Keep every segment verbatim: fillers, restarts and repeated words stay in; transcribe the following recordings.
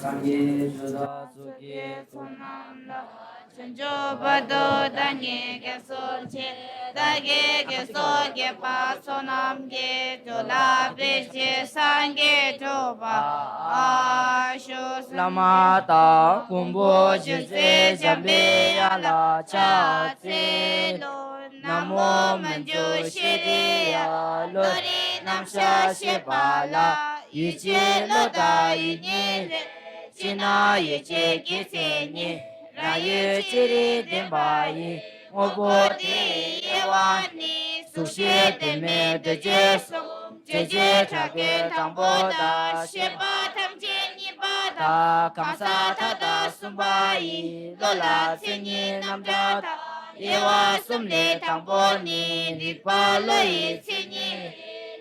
སངས་རྒྱས་ཆོས་དང་ཚོགས་ཀྱི་ཚོགས་རྣམས་ལ། བྱང་ཆུབ་བར་དུ་བདག་ཉིད་ཀྱིས་སུ་མཆི། བདག་གིས་སྐྱབས་སུ་མཆི་བ་ཚོགས་རྣམས་ཀྱིས། ཇི་ལྟར་བདག་གིས་སངས་རྒྱས་འགྲུབ་པར་ཤོག། བླ་མ་དང་མགོན་པོ་རྗེ་བཙུན་འཇམ་པའི་དབྱངས་ལ་ཕྱག་འཚལ་ལོ། ན་མོ་མཉྫུ་ཤྲཱི་ཡ། བློ་གྲོས་རྣམ་གཞག་ཤེས་པ་ལ། ཡིད་ཆེས་བློ་དང་ཡིད་གཉིས་མེད། ཅི་སྣང་ཡེ་ཤེས་ཀྱི་མཚན་ཉིད། རང་ཡུལ་ཅི་རིགས་བདེན་པ་ཡིན། དངོས་པོ་དེ་ཡི་དབྱེ་བ་ནི། གཟུགས་ཅན་དོན་མེད་འདུ་བྱེད་གསུམ། རྗེས་འཇུག་དགྲ་བཅོམ་དང་པོ་དང་། བཤད་པ་ཐམས་ཅད་གཉིས་པ་དང་། གང་ཟག་མཐའ་དག་གསུམ་པ་ཡི། བློ་ལ་མཚན་ཉིད་རྣམ་གྲངས་དང་། དབྱེ་བ་གསུམ་ལས་དང་པོ་ནི། རིག་པ་བློ་ཡི་མཚན་ཉིད།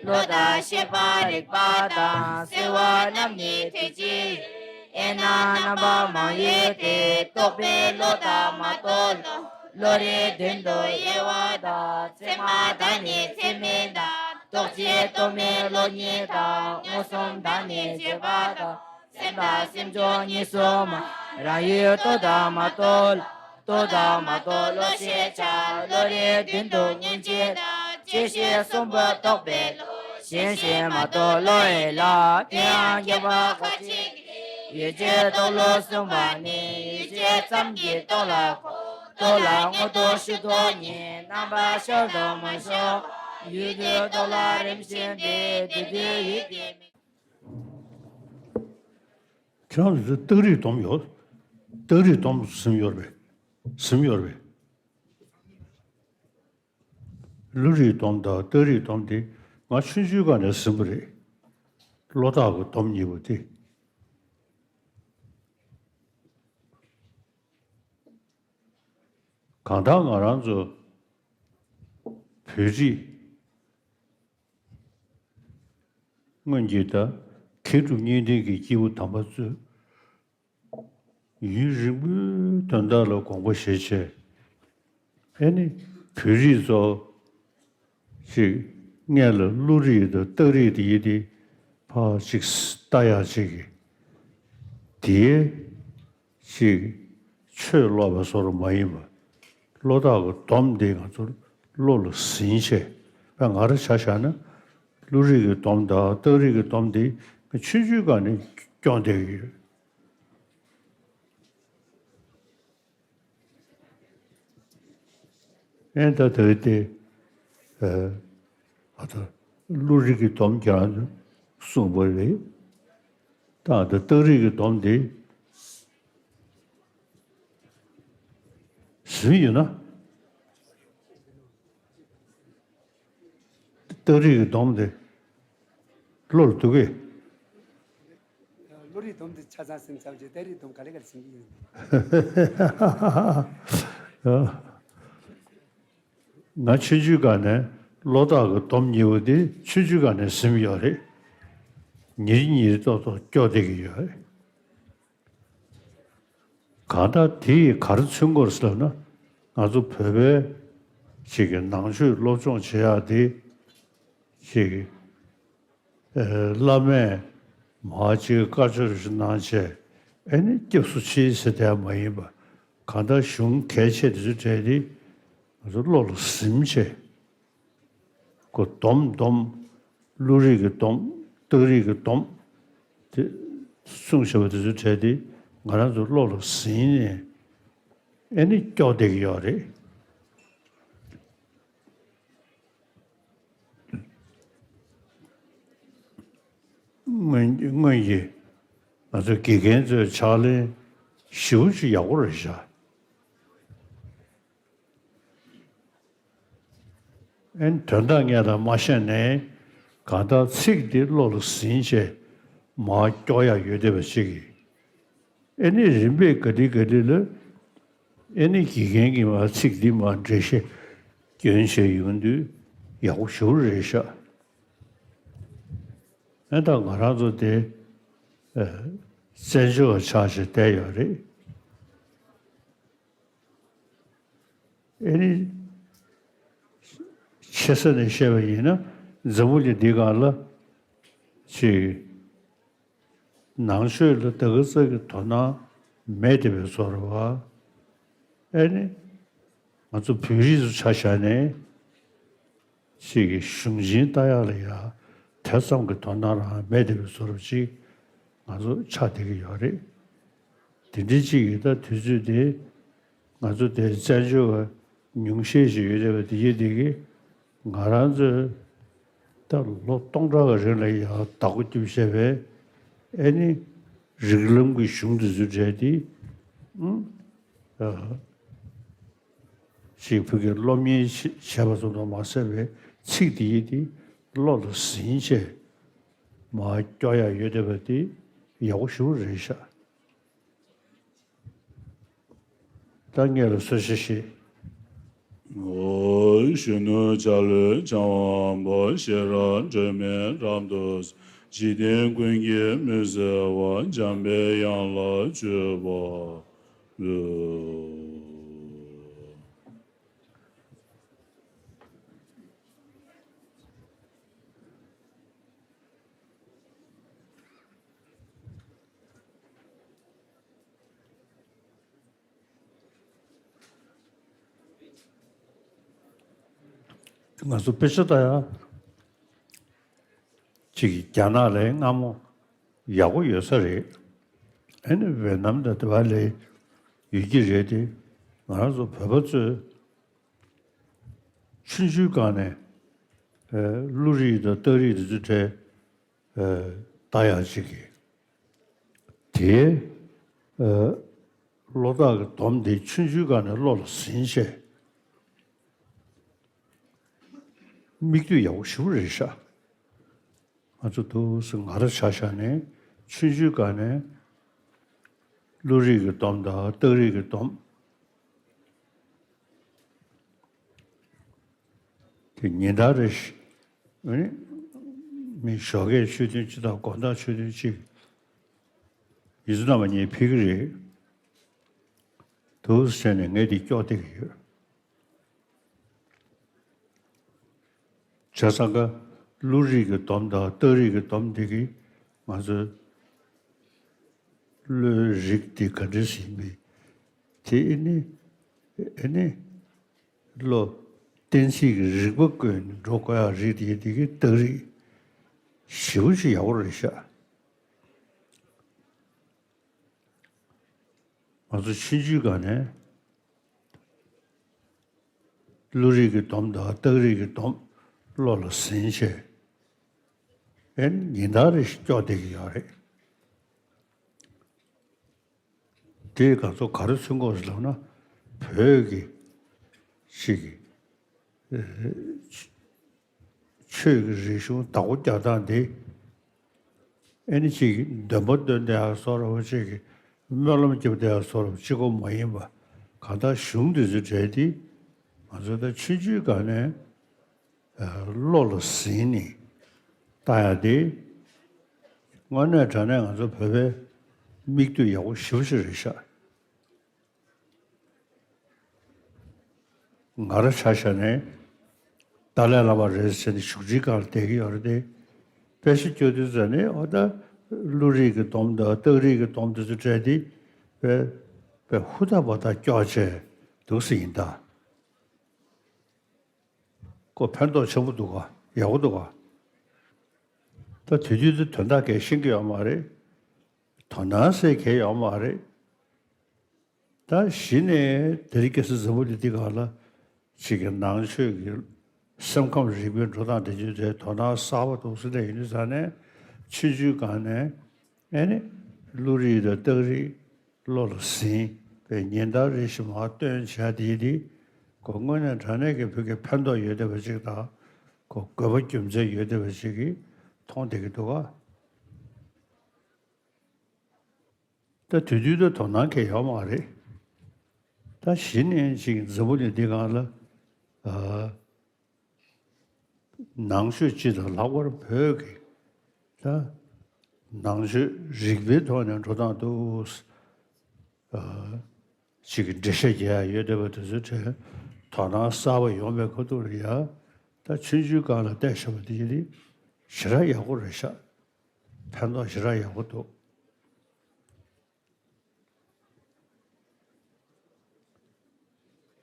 བློ་དང་ཤེས་པ་རིག་པ་དང་། གསལ་བ་རྣམ་གཉིས་ཐུགས་རྗེ་ཡིས། དབྱེ་ན་རྣམ་པ་མང་ཡོད་དེ། རྟོག་པའི་བློ་དང་མ་རྟོགས་བློ། བློ་རིག་བདུན་དུ་དབྱེ་བ་དང་། ཚད་མ་དང་ནི་ཚད་མིན་དང་། རྟོག་བཅས་རྟོག་མིན་བློ་གཉིས་དང་། མངོན་སུམ་དང་ནི་རྗེས་དཔག་དང་། སེམས་དང་སེམས་བྱུང་གཉིས་སུ་མ། རང་ཡུལ་རྟོགས་དང་མ་རྟོགས་ལ། རྟོགས་དང་མ་རྟོགས་བློ་ཞེས་བྱ། བློ་རིག་བདུན་དུ་མངོན་བྱེད་དང་། བཅད་ཤེས་གསུམ་པོ་རྟོགས་པའི་བློ། ཞེན་ཅིང་མ་རྟོགས་བློ་ཡིན་ལ། དེ་ཡང་རྒྱས་པར་ཁ་ཅིག་གིས། ཡུལ་ཅན་རྟོགས་བློ་གསུངས་པ་ནི། ཡུལ་ཅན་ཙམ་གྱི་རྟོགས་ལ་གོ། རྟོགས་ལ་དངོས་རྟོགས་ཤུགས་རྟོགས་གཉིས། རྣམ་པར་ཤར་དང་མ་ཤར། ཡུལ་དུ་རྟོགས་ལ་རིམ་བཞིན་ཏེ། དེ་དུས་ཡིད་ཀྱི་མིག་ཁྱེད་རང་ཚོ་རྟགས་རིགས་སྡོམ་ཡོད། རྟགས་རིགས་སྡོམ་ཟིན་ཡོད་རེད། ཟིན་ཡོད་རེད། བློ་རིགས་སྡོམ་དང་རྟགས་རིགས་སྡོམ་དེ་ང་ཆུང་ཆུང་སྒང་ནས་ཟིན་པ་རེད། བློ་བདག་གི་སྡོམ་གཉིས་པོ་དེ། གང་ལྟར་ང་རང་ཚོ་བོད་རིགས་སྔོན་གྱི་ད་མཁས་གྲུབ་གཉིས་ལྡན་གྱི་སྐྱེས་བུ་དམ་པ་ཚོས་ཡུན་རིང་པོའི་དོན་དག་ལ་དགོངས་པ་བཞེས་བྱས། ཨེ་ནི་བོད་རིགས་ཚོ་ཅིག་སྔོན་ལ་བློ་རིག་དང་རྟགས་རིག་དེ་ཡི་དེ་ཕར་ཅིག་ལྟ་ཡག་ཅིག་གི་དེའི་ཅིག་ཆོས་ཀློག་པ་བཟོ་འདྲ་མ་ཡིན་པ། བློ་བདག་གི་སྡོམ་འདི་ང་ཚོ་བློ་ལ་ཟིན་བྱས། ད་ང་རང་ཆ་བཞག་ན་བློ་རིག་གི་སྡོམ་དང་རྟགས་རིག་གི་སྡོམ་འདི་ཆུང་ཆུང་སྒང་ནས་སྐྱོང་བསྡད་ཀྱི་ཡོད། ཨེ་ད་དེ་དེ་ཨ་ད་བློ་རིག་གི་སྡོམ་ཀྱང་གསུངས་པ་རེད། ད་ད་རྟགས་རིག་གི་སྡོམ་དེ་ཟིན་ཡོད་ན། རྟགས་རིག་གི་སྡོམ་དེ་བློ་ལ་འདུག་གས། བློ་རིག་སྡོམ་དེ་ཆ་ཚང་ཟིན་ཚར་རྗེས་རྟགས་རིག་སྡོམ་ག་ལེ་ག་ལེ་ཟིན་གྱི་ཡོད། ང་ཆུང་ཆུང་སྒང་ནས་བློ་བདག་གི་སྡོམ་གཉིས་པོ་དེ་ཆུང་ཆུང་སྒང་ནས་ཟིན་ཡོད་རེད། ཉིན་རེ་ཉིན་རེ་ཏོག་ཏོག་སྐྱོ་བསྡད་ཀྱི་ཡོད་རེད། གང་ལྟར་དེ་ཡིས་ག་རེ་མཚོན་གྱི་ཡོད་ཟེར་ན། ང་ཚོ་བོད་པའི་ཅིག་གི་ནང་ཆོས་སློབ་སྦྱོང་བྱེད་ཡག་དེ་ཅིག་གི་ཨེ་བླ་མས་མར་ཅིག་བཀའ་ཆོས་ཞིག་གནང་བྱས། ཨེ་ནི་སྐྱབས་སུ་མཆི་ཟེར་དེ་མ་ཡིན་པ། གང་ལྟར་གཞུང་གལ་ཆེ་དེ་ཚོའི་གྲས་དེ་ང་ཚོ་བློ་ལ་ཟིན་བྱས། ཁོ་སྡོམ་སྡོམ། བློ་རིག་གི་སྡོམ། རྟགས་རིག་གི་སྡོམ། དེ་གསུངས་བཞག་པ་དེ་ཚོའི་གྲས་དེ་ང་རང་ཚོ་བློ་ལ་ཟིན་ནས་ཨེ་ནི་སྐྱོ་བསྡད་ཀྱི་ཡོད་རེད། སྔོན་སྔོན་གྱི་ང་ཚོ་དགེ་རྒན་ཚོའི་ཕྱག་ལེན་ཞེ་པོ་ཅིག་ཡག་པོ་རེད་ཤག་ཨེ་དོན་དག་སྔོན་ལ་མ་ཤེས་ནའི་གང་ལྟར་ཚིག་འདི་བློ་ལ་ཟིན་བྱས་མར་སྐྱོར་ཡག་ཡོད་བསྡད་པ་ཅིག་གིས། ཨེ་ནི་རིམ་པས་ག་དུས་ག་དུས་ལ་ཨེ་ནི་དགེ་རྒན་གྱིས་མར་ཚིག་འདི་མར་འགྲེལ་བཤད་སྐྱོན་བྱས་ཡོང་དུས་ཡག་པོ་ཞེ་པོ་རེད་ཤག་ཨེ་ད་ང་རང་ཚོ་དེ་ཨ་བཙན་བྱོལ་བ་ཆགས་བྱས་བསྡད་ཡོད་རེད། ཨེ་ནི་ཆེ་ས་ནས་བཤད་པ་ཡིན་ན་འཛམ་བུ་གླིང་འདི་སྒང་ལ་ཅིག་ ནང་ཆོས་ལ་ད་ག་ཙམ་གྱི་དོ་སྣང་མེད་བསྡད་པའི་བཟོ་འདྲ་བ། ཨེ་ནི། ང་ཚོ་བོད་རིགས་སུ་ཆ་བཞག་ནས། ཅིག་གི་གཞུང་ཆེན་ལྟ་ཡག་ལ་ཡ་དེ་ཙམ་གྱི་དོ་སྣང་རང་མེད་བསྡད་པའི་བཟོ་འདྲ་ཅིག་ང་ཚོ་ཆགས་བསྡད་ཀྱི་ཡོད་རེད། དེ་འདྲའི་ཅིག་གི་ད་དུས་ཚོད་དེ་ང་ཚོ་དེ་བཙན་བྱོལ་བ་ཉུང་ཤས་ཤིག་ཡོད་བསྡད་པ་དེ་ཡིན་དེ་གི་ང་རང་ཚོས་ད་ལོ་སྟོང་ཕྲག་གི་རིང་ལ་ཡ་བདག་པོ་རྒྱབ་བྱས་པའི་ཨེ་ནི་རིགས་ལམ་གྱི་གཞུང་དེ་ཚོའི་གྲས་དེ་ཨུ། ཞིག་བོད་ཀྱི་སློབ་གཉེར་བྱས་པ་ཙམ་དུ་མ་ཟད་པའི་ཚིག་འདི་ཡིས་དེ་བློ་ལ་ཟིན་བྱས་མར་སྐྱོར་ཡག་ཡོད་བསྡད་པ་དེ་ཡག་པོ་ཞེ་པོ་རེད་ཤག་ད་ངས་ལ་གསོལ་ཇ་བཞེས། ཨོ། གཞོན་ནུ་འཇའ་ལུས་འཆང་བ་པོ། ཤེས་རབ་སྒྲོན་མེ་རབ་ཏུ། འཇིག་རྟེན་ཀུན་གྱི་མུན་སེལ་བ། འཇམ་པའི་དབྱངས་ལ་བརྗོད་པ། ང་ཚོ་དཔེ་ཆ་ལྟ་ཡ། གཅིག་གིས་རྒྱ་ནག་ལ་སྔ་མོ་ཡག་པོ་ཡོད་ས་རེད། ཨ་ནི་ཝེ་ནམ་དང་དེ་བ་ལ་ཡོད་ཀྱི་རེད་དེ། ང་རང་ཚོ་བོད་པ་ཚོས་ཆུང་ཆུང་སྒང་ནས་ཨ་བློ་རིག་དང་རྟགས་རིག་དེ་ཚོ་གྲས་ཨ་ལྟ་ཡག་ཅིག་གིས། དེའི་ཨ་བློ་ཐག་གི་སྡོམ་དེ་ཆུང་ཆུང་སྒང་ནས་བློ་ལ་ཟིན་བྱས། མིག་ལྟོས་ཡག་པོ་ཞེ་པོ་རེད་ཤག་ང་ཚོ་འདུག་སེ་ང་རང་ཆ་བཞག་ནས་ཆུང་ཆུང་སྒང་ནས་བློ་རིག་གི་སྡོམ་དང་རྟགས་རིག་གི་སྡོམ་དེ་ཉིན་ལྟར་རེ་བཞིན་མི་ཞོགས་ཀས་ཆོས་ཐུན་གཅིག་དང་དགོང་དག་ཆོས་ཐུན་གཅིག་ཡིག་གཟུགས་རྣམ་པ་གཉིས་ཕུལ་གྱི་རེད། འདུག་སེ་བྱས་ནས་ངས་འདི་སྐྱོར་བསྡད་ཀྱི་ཡོད། བྱས་ཙང་ཀ་བློ་རིག་གི་སྡོམ་དང་རྟགས་རིག་གི་སྡོམ་འདི་གིས་ང་ཚོའི་བློའི་རིགས་འདི་ག་འདྲ་ཞིག་ཡིན་པས། དེ་ཨེ་ནི་ཨེ་ནི་བློ་གཏན་ཚིགས་ཀྱི་རིག་པ་བཀོད་ནས་འགྲོ་དགོས་ཡག་རིགས་དེ་འདི་གི་རྟགས་རིགས་ཞེ་པོ་ཅིག་ཡག་པོ་རེད་ཤག་ང་ཚོ་ཆུང་ཆུང་སྒང་ནས་བློ་རིག་གི་སྡོམ་དང་རྟགས་རིག་གི་སྡོམ་བློ་ལ་ཟིན་བྱས། ཨེ་ཉིན་ལྟར་རེ་བཞིན་སྐྱོར་བསྡད་ཀྱི་ཡོད་རེད། དེས་ང་ཚོ་ག་རེ་མཚོན་གྱི་ཡོད་ཟེར་ལབ་ན། བོད་ཀྱི་ཅིག་གི་ཨེ་ཆོས་ཀྱི་རིག་གཞུང་བདག་པོ་རྒྱག་སྟངས་འདི། ཨེ་ནི་ཅིག་འདོན་པ་འདོན་བསྡད་ཡག་བཟོ་འདྲ་བོ་ཅིག་གི་སྨོན་ལམ་རྒྱབ་བསྡད་ཡག་བཟོ་འདྲ་བོ་གཅིག་པོ་མ་ཡིན་པ། གང་ལྟར་གཞུང་འདི་ཚོའི་གྲས་འདི་ང་ཚོ་ད་ཆུང་ཆུང་སྒང་ནས་ཨ་བློ་ལ་ཟིན་ནས་ལྟ་ཡག་འདི་དངོས་གནས་དྲང་གནས་ང་ཚོ་བོད་པའི་མིག་ལྟོས་ཡག་པོ་ཞེ་པོ་ཅིག་རེད་ཤག་ང་རང་ཆ་བཞག་ནས་ཏཱ་ལའི་བླ་མ་རེད་ཟེར་ནས་བཞུགས་ཁྲིའི་སྒང་ལ་བསྡད་ཀྱི་ཡོད་རེད་དེ། དཔེ་ཆ་སྐྱོར་དུས་ཙམ་ནས་འོ་ད་བློ་རིག་གི་སྡོམ་དང་རྟགས་རིག་གི་སྡོམ་དེ་ཚོ་སྤྲད་དེ་དཔེ་དཔེ་ཧུར་ཐག་པ་ཐག་སྐྱོར་བྱས་འདུག་སེ་ཡིན་ད། ཁོ་ཕན་ཐོགས་ཆེན་པོ་འདུག་ག་ཡག་པོ་འདུག་ག་ད་དེ་དུས་དེ་དོན་དག་གས་ཤེས་ཀྱི་ཡོད་མ་རེད། དོ་སྣང་ཟེར་གས་ཡོད་མ་རེད། ད་གཞི་ནས་དེ་རིང་ཁ་སང་འཛམ་བུ་གླིང་འདི་སྒང་ལ་ཅིག་གི་ནང་ཆོས་ཀྱི་སེམས་ཁམས་རིག་པའི་འགྲོ་སྟངས་དེ་ཚོའི་གྲས་དོ་སྣང་གསར་པ་འདུག་སེ་བསྡད་ཡོད་དུས་ཙང་ནས་ཆུང་ཆུང་སྒང་ནས་ཨེ་ནི་བློ་རིག་དང་རྟགས་རིག་བློ་ལ་ཟིན་པའི་ཉིན་ལྟར་རེ་བཞིན་མར་སྟོན་བྱས་དེ་དེ་ཁོ་དངོས་གནས་དྲང་གནས་ཀྱི་བོད་ཀྱི་ཕན་ཐོགས་ཡོད་བསྡད་པ་ཅིག་དང་ཁོ་དགོས་པ་རྒྱུ་མཚན་ཡོད་བསྡད་པ་ཅིག་གིས་མཐོང་བསྡད་ཀྱི་འདུག་ག་ད་དེ་དུས་ད་དོ་སྣང་གང་ཡང་ཡོད་མ་རེད། ད་གཞི་ནས་ཅིག་འཛམ་བུ་གླིང་འདི་སྒང་ལ་ཨ་ནང་ཆོས་སྤྱི་དང་ལྷག་པར་བོད་ཀྱི་ད་ནང་ཆོས་རིག་པའི་ཐོག་ནས་འགྲོ་སྟངས་འདུག་ཨ་ཅིག་གི་འགྲེལ་བཤད་རྒྱག་ཡ་ཡོད་བསྡད་པ་དེ་ཚོའི་གྲས་དོ་སྣང་གསར་པ་ཡོང་བའི་ཁ་ཐུག་ལ་ཡ་ད་ཆུང་ཆུང་སྒང་ལ་བལྟས་བཞག་པ་དེ་ཡིན་དུས་ཞེ་དྲག་ཡག་པོ་རེད་ཤག་ཕན་ཐོགས་ཞེ་དྲག་ཡག་པོ་འདུག་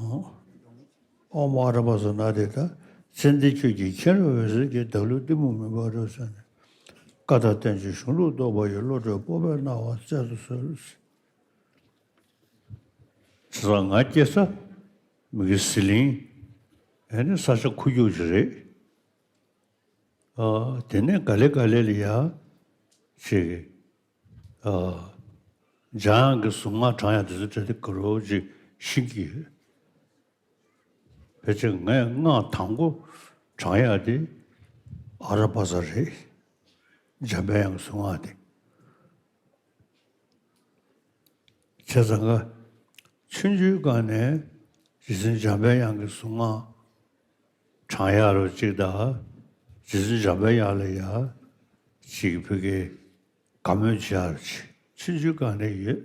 ཨོཾ་ཨ་ར་པ་ཟེར་ན་དེ་ད་ཙན་དན་ཆོས་ཀྱི་མཁྱེན་རབ་འོད་ཟེར་གྱིས། བདག་བློའི་གཏི་མུག་མུན་པ་རབ་བསལ་ནས། ཀ་དག་བསྟན་བཅོས་གཞུང་ལུགས་རྟོགས་པ་ཡི། བློ་གྲོས་སྤོབས་པས་སྣང་བ་སྩལ་དུ་གསོལ། བྱས་ཙང་ང་སྐྱེས་ས་མི་གི་ཟི་ལིང་། ཨེ་ནི་ས་ཆ་ཁུག་ཀྱོག་ཅིག་རེད། ཨ། དེ་ནས་ག་ལེ་ག་ལེ་ལ་ཡ་ཅིག་ཨ། འཇམ་དབྱངས་ཀྱི་གཟུངས་སྔགས་བགྲང་ཡག་དེ་ཚོ་གྲས་དེ་ག་རོ་ཅིག་ཤེས་ཀྱི་ཡོད། ཕལ་ཆེར་ངས་སྔགས་དང་པོ་བགྲང་ཡག་དེ་ཨ་ར་པ་ཙ་རེད། འཇམ་པའི་དབྱངས་ཀྱི་གཟུངས་སྔགས་དེ། བྱས་ཙང་ཀ་ཆུང་ཆུང་སྒང་ནས་རྗེ་བཙུན་འཇམ་པའི་དབྱངས་ཀྱི་གཟུངས་སྔགས་བགྲང་ཡག་རོ་ཅིག་དང་། རྗེ་བཙུན་འཇམ་པའི་དབྱངས་ལ་ཡ་ཅིག་ཕ་གིའི་དགའ་མོས་བྱེད་ཡག་རོ་ཅིག་ཆུང་ཆུང་སྒང་ནས་ཡོད།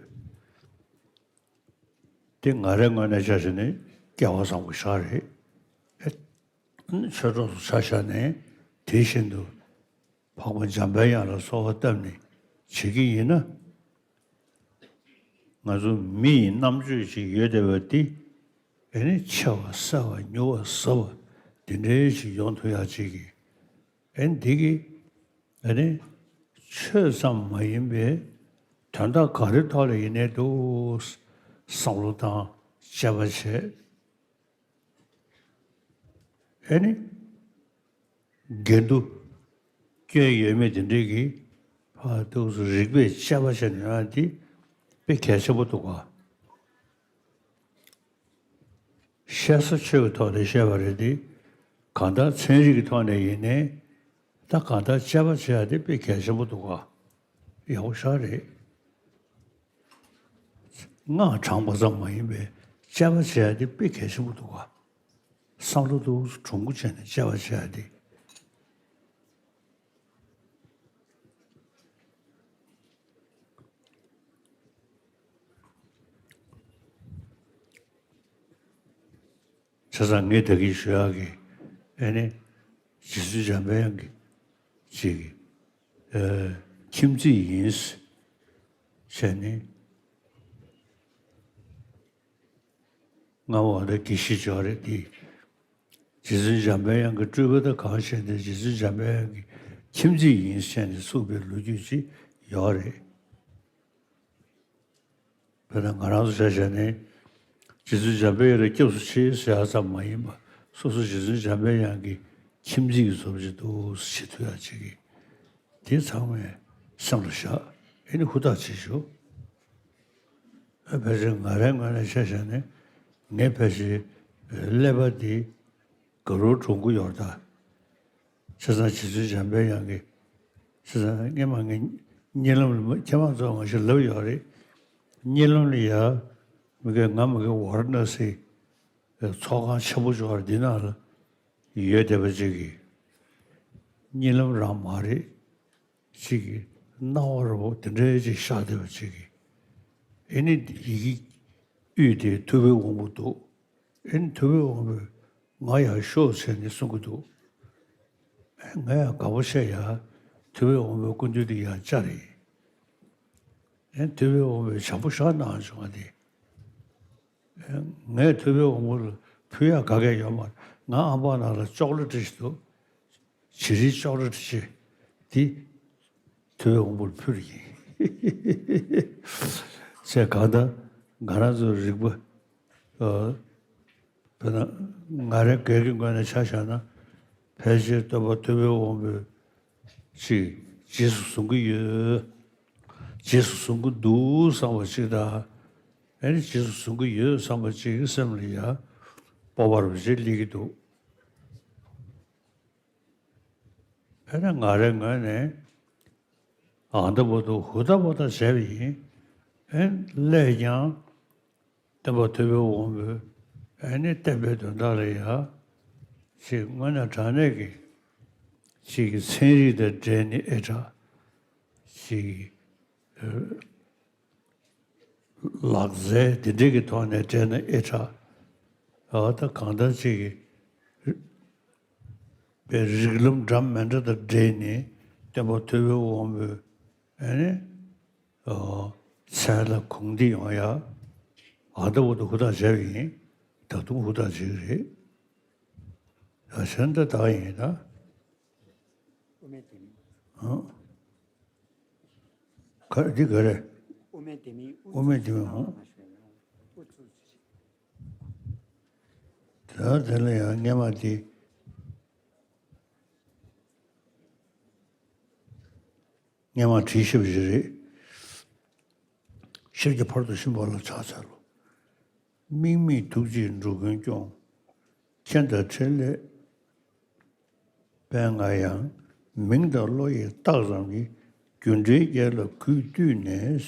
དེ་ང་རའི་ངོས་ནས་ཆ་བཞག་ནས་སྐལ་བ་བཟང་པོ་ཞིག་རེད། ཨེ། ཆོས་གྲོགས་སུ་ཆ་བཞག་ནས་དེ་བཞིན་དུ་འཕགས་པ་འཇམ་པའི་དབྱངས་ལ་གསོལ་བ་བཏབ་ནས་བྱེད་ཀྱི་ཡིན་ན། ང་ཚོ་མི་ཡི་རྣམ་དཔྱོད་ཅིག་ཡོད་བསྡད་པ་འདི། ཨེ་ནི་ཆེ་བ་གསལ་བ་ཉུང་བ་ཟབ་པ་འདི་འདྲའི་ཞིག་ཡོང་ཐུབ་ཡག་ཅིག་གི། ཨེ་ནི་འདི་གི། ཨེ་ནི་ཆོས་ཙམ་མ་ཡིན་པའི་དོན་དག་ག་རེ་ཐོག་ལ་ཡིན་ནའི་འདུག་བསམ་བློ་བཏང་། དཔྱད་པ་བྱས། ཨེ་ནི། འགལ་འདུ་སྐྱོན་ཡོད་མེད་དེ་འདྲའི་གི་ཕར་ཏོག་ཙམ་རིག་པས་དཔྱད་པ་བྱས་ནས་ཡོང་ཡག་དེ་དཔེ་གལ་ཆེན་པོ་འདུག་ག། བཤད་ས་ཆོས་ཀྱི་ཐོག་ནས་བཤད་པ་རེད་དེ། གང་ལྟར་ཚན་རིག་གི་ཐོག་ནས་ཡིན་ནའི། ད་གང་ལྟར་དཔྱད་པ་བྱེད་ཡག་དེ་དཔེ་གལ་ཆེན་པོ་འདུག་ག། ཡག་པོ་ཞེ་དྲག་རེད། སྔགས་བགྲངས་པ་ཙམ་མ་ཡིན་པའི་དཔྱད་པ་བྱེད་ཡག་དེ་དཔེ་གལ་ཆེན་པོ་འདུག་ག། བསམ་བློ་འདུག་གྲུང་པོ་བྱས་ནས་དཔྱད་པ་བྱེད་ཡག་དེ། བྱས་ཙང་ངས་ད་གིན་ཞུ་ཡག་གི། ཨེ་ནི། རྗེ་བཙུན་འཇམ་པའི་དབྱངས་ཀྱི་ཅིག་གི། ཨེ། ཁྱིམ་མཚེས་ཡིན་ཟེར་ནས། སྔ་མོ་ད་དགེ་བཤེས་ཅིག་ཡོད་རེད་དེ། རྗེ་བཙུན་འཇམ་པའི་དབྱངས་ཀྱི་སྤྲུལ་པ་དང་གང་ཞིག་དེ་རྗེ་བཙུན་འཇམ་པའི་དབྱངས་ཀྱི་ཁྱིམ་མཚེས་ཡིན་ཟེར་ནས་གསུངས་པའི་ལོ་རྒྱུས་ཅིག་ཡོད་རེད། དཔེར་ན་ང་རང་ཚོ་ཆ་བཞག་ནས། རྗེ་བཙུན་འཇམ་པའི་དབྱངས་ལ་སྐྱབས་སུ་མཆི་ཟེར་ཡག་ཙམ་མ་ཡིན་པ། སོ་སོ་རྗེ་བཙུན་འཇམ་པའི་དབྱངས་ཀྱི་ཁྱིམ་མཚེས་ཀྱི་བཟོ་འདྲ་ཅིག་འདུག་ཟེར་བྱེད་ཐུབ་ཡག་ཅིག་གི། དེ་ཚང་མས་སེམས་ལ་བཞག། ཨེ་ནི་ཧུར་ཐག་བྱེད་ཤོག། ཨ། ཕལ་ཆེར་ང་རའི་ངོས་ནས་ཆ་བཞག་ནས། ངས་ཕལ་ཆེར་ཀླད་པ་འདི་དགའ་རབ་གྲུང་པོ་ཡོད་རེད་ད། བྱས་ཙང་རྗེ་བཙུན་འཇམ་པའི་དབྱངས་ཀྱི། བྱས་ཙང་སྔོན་མ་ངས་གཉིད་ལམ་ལ་མ། ཁྱེད་རང་ཚོ་མ་གཞི་ལབ་ཡོད་རེད། གཉིད་ལམ་ལ་ཡ། མི་གི། ང་མི་གི་ཝཱ་ར་ཎ་སི་ཚོགས་ཁང་ཆེན་པོ་ཅིག་ཡོད་རེད། འདི་ནང་ལ་ཡོད་བསྡད་པ་ཅིག་གི། གཉིད་ལམ་རང་མ་རེད། ཅིག་གི་སྣང་བ་རབ་པོ་དེ་འདྲའི་ཅིག་ཤར་བསྡད་པ་ཅིག་གི། ཨེ་ནི་ཡི་གེ་དབུས་དེ་ཐུབ་པའི་དབང་པོ་འདུག། ཨེ་ནི་ཐུབ་པའི་དབང་པོས་ང་ཡར་ཤོག་ཟེར་ནས་གསུང་གི་འདུག། ཨེ། ང་ཡང་དགའ་པོ་བྱས། ཡ། ཐུབ་པའི་དབང་པོའི་སྐུ་མདུན་དེ་ཡར་བཅར་ཡིན། ཨེ། ཐུབ་པའི་དབང་པོས་བྱམས་པོ་ཞེ་དྲག་གནང་བྱུང་བ་དེ། ངས་ཐུབ་པའི་དབང་པོ་ལ་ཕུལ་ཡག་ག་གེ་ཡོད་མ་རེད། ང་ཨམ་ཕྲག་ནང་ལ་ཅོག་ལེ་ཊི་ཞིག་འདུག། བྱི་རིལ་ཅོག་ལེ་ཊི་ཞིག་དེ་ཐུབ་པའི་དབང་པོ་ལ་ཕུལ་ཡིན། ཅེས། གང་ལྟར་ང་རང་ཚོའི་རིག་པ། ཨ། དཔེར་ན་ང་རང་སྒེར་གྱི་ངོས་ནས་ཆ་བཞག་ན། ཕལ་ཆེར་སྟོན་པ་ཐུབ་པའི་དབང་པོས་ཅིག་རྗེས་སུ་བཟུང་གི་ཡོད། རྗེས་སུ་བཟུང་གི་འདུག་བསམ་པ་ཅིག་དང་། ཨེ་ནི་རྗེས་སུ་བཟུང་གི་ཡོད་བསམ་པ་ཅིག་གི་སེམས་ལ་ཡ་སྤོབས་པ་རུ་ཅིག་སླེབས་ཀྱི་འདུག། ཨེ་ནི་ང་རའི་ངོས་ནས་ཨ་འདི་བར་དུ་ཧུར་ཐག་པ་ཐག་བྱས་པ་ཡིན། ཨེ། སླད་ཀྱང་སྟོན་པ་ཐུབ་པའི་དབང་པོས། ཨེ་ནི་བསྟན་པའི་དོན་དག་ལ་ཡ་ཅིག་དངོས་གནས་དྲང་གནས་ཀྱི་ཅིག་གི་ཚན་རིག་དང་འབྲེལ་ནས་ཨེ་དྲག་ཅིག་གི། ཨ། ལག་རྩལ་དེ་འདྲའི་གི་ཐོག་ནས་སྤྲད་ན་ཨེ་དྲག། ཨ། ད་གང་ལྟར་ཅིག་གི་པའི་རིགས་ལམ་འདྲ་མི་འདྲ་དང་འབྲེལ་ནས་སྟོན་པ་ཐུབ་པའི་དབང་པོས། ཨེ་ནི། ཨ། མཚན་ལ་གུས་འདུད་ཡོང་ཡ། ཨ་འདི་བར་དུ་ཧུར་ཐག་བྱས་པ་ཡིན། ད་དུང་ཧུར་ཐག་བྱེད་ཀྱི་རེད། ཡ་གཞན་ད་བདག་ཡིན་ད། ཨ། ག་འདི་ག་རེད། དབུ་མའི་ལྡེ་མིག་ཨ། ད་དེ་ལ་ཡང་སྔས་མ་དེ། སྔས་མ་བྲིས་ཞེས་པ་ཞིག་རེད། ཤེར་གྱི་ཕར་དུ་ཕྱིན་པ་ལ་ཕྱག་འཚལ་ལོ། དམིགས་མེད་ཐུགས་རྗེས་འགྲོ་ཀུན་སྐྱོང་། མཁྱེན་དང་འཕྲིན་ལས་དཔལ་མངའ་ཡང་། མིང་དང་བློ་ཡི་རྟགས་ཙམ་གྱིས། རྒྱུ་འབྲས་རྒྱལ་ལ་གུས་བཏུད་ནས།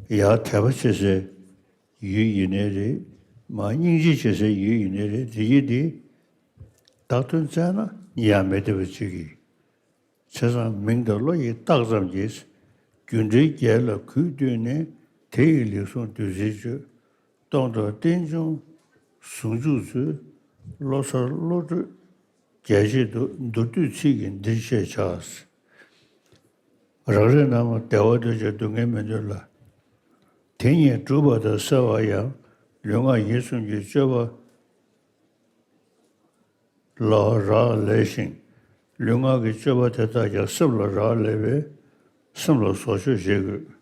ཡར་དད་པ་བྱེད་སའི་ཡུལ་ཡིན་ནའི་རེད། མར་སྙིང་རྗེ་བྱེད་སའི་ཡུལ་ཡིན་ནའི་རེད། དེ་ཡིན་དེ་བདག་དོན་བཙལ་ན་ཡང་མི་བདེ་བ་ཅིག་གིས། བྱས་ཙང་མིང་དང་བློ་ཡི་རྟགས་ཙམ་གྱིས། རྒྱུ་འབྲས་རྒྱལ་ལ་གུས་བཏུད་ནས། དེ་ཡི་ལེགས་གསུངས་བདུད་རྩིའི་བཅུད། སྟོང་དང་རྟེན་འབྱུང་ཟུང་འཇུག་ཚུལ། བློ་གསར་བློ་གྲོས་རྒྱས་བྱེད་དུ། མདོར་བསྡུས་ཚིག་གིས་འདིར་བཤད་བྱ། རང་རེ་རྣམས་བདེ་བ་འདོད་ཅིང་སྡུག་བསྔལ་མི་འདོད་ལ། དེ་ཉིད་སྒྲུབ་པ་དང་བསྲེ་བ་ཡང་། ལུས་ངག་ཡིད་གསུམ་གྱི་སྤྱོད་པ་ལ་རག་ལས་ཤིང་། ལུས་ངག་གི་སྤྱོད་པ་དེ་དག་ཀྱང་སེམས་ལ་རག་ལས་པས། སེམས་ལ་བཟོ་བཅོས་བྱེད་དགོས།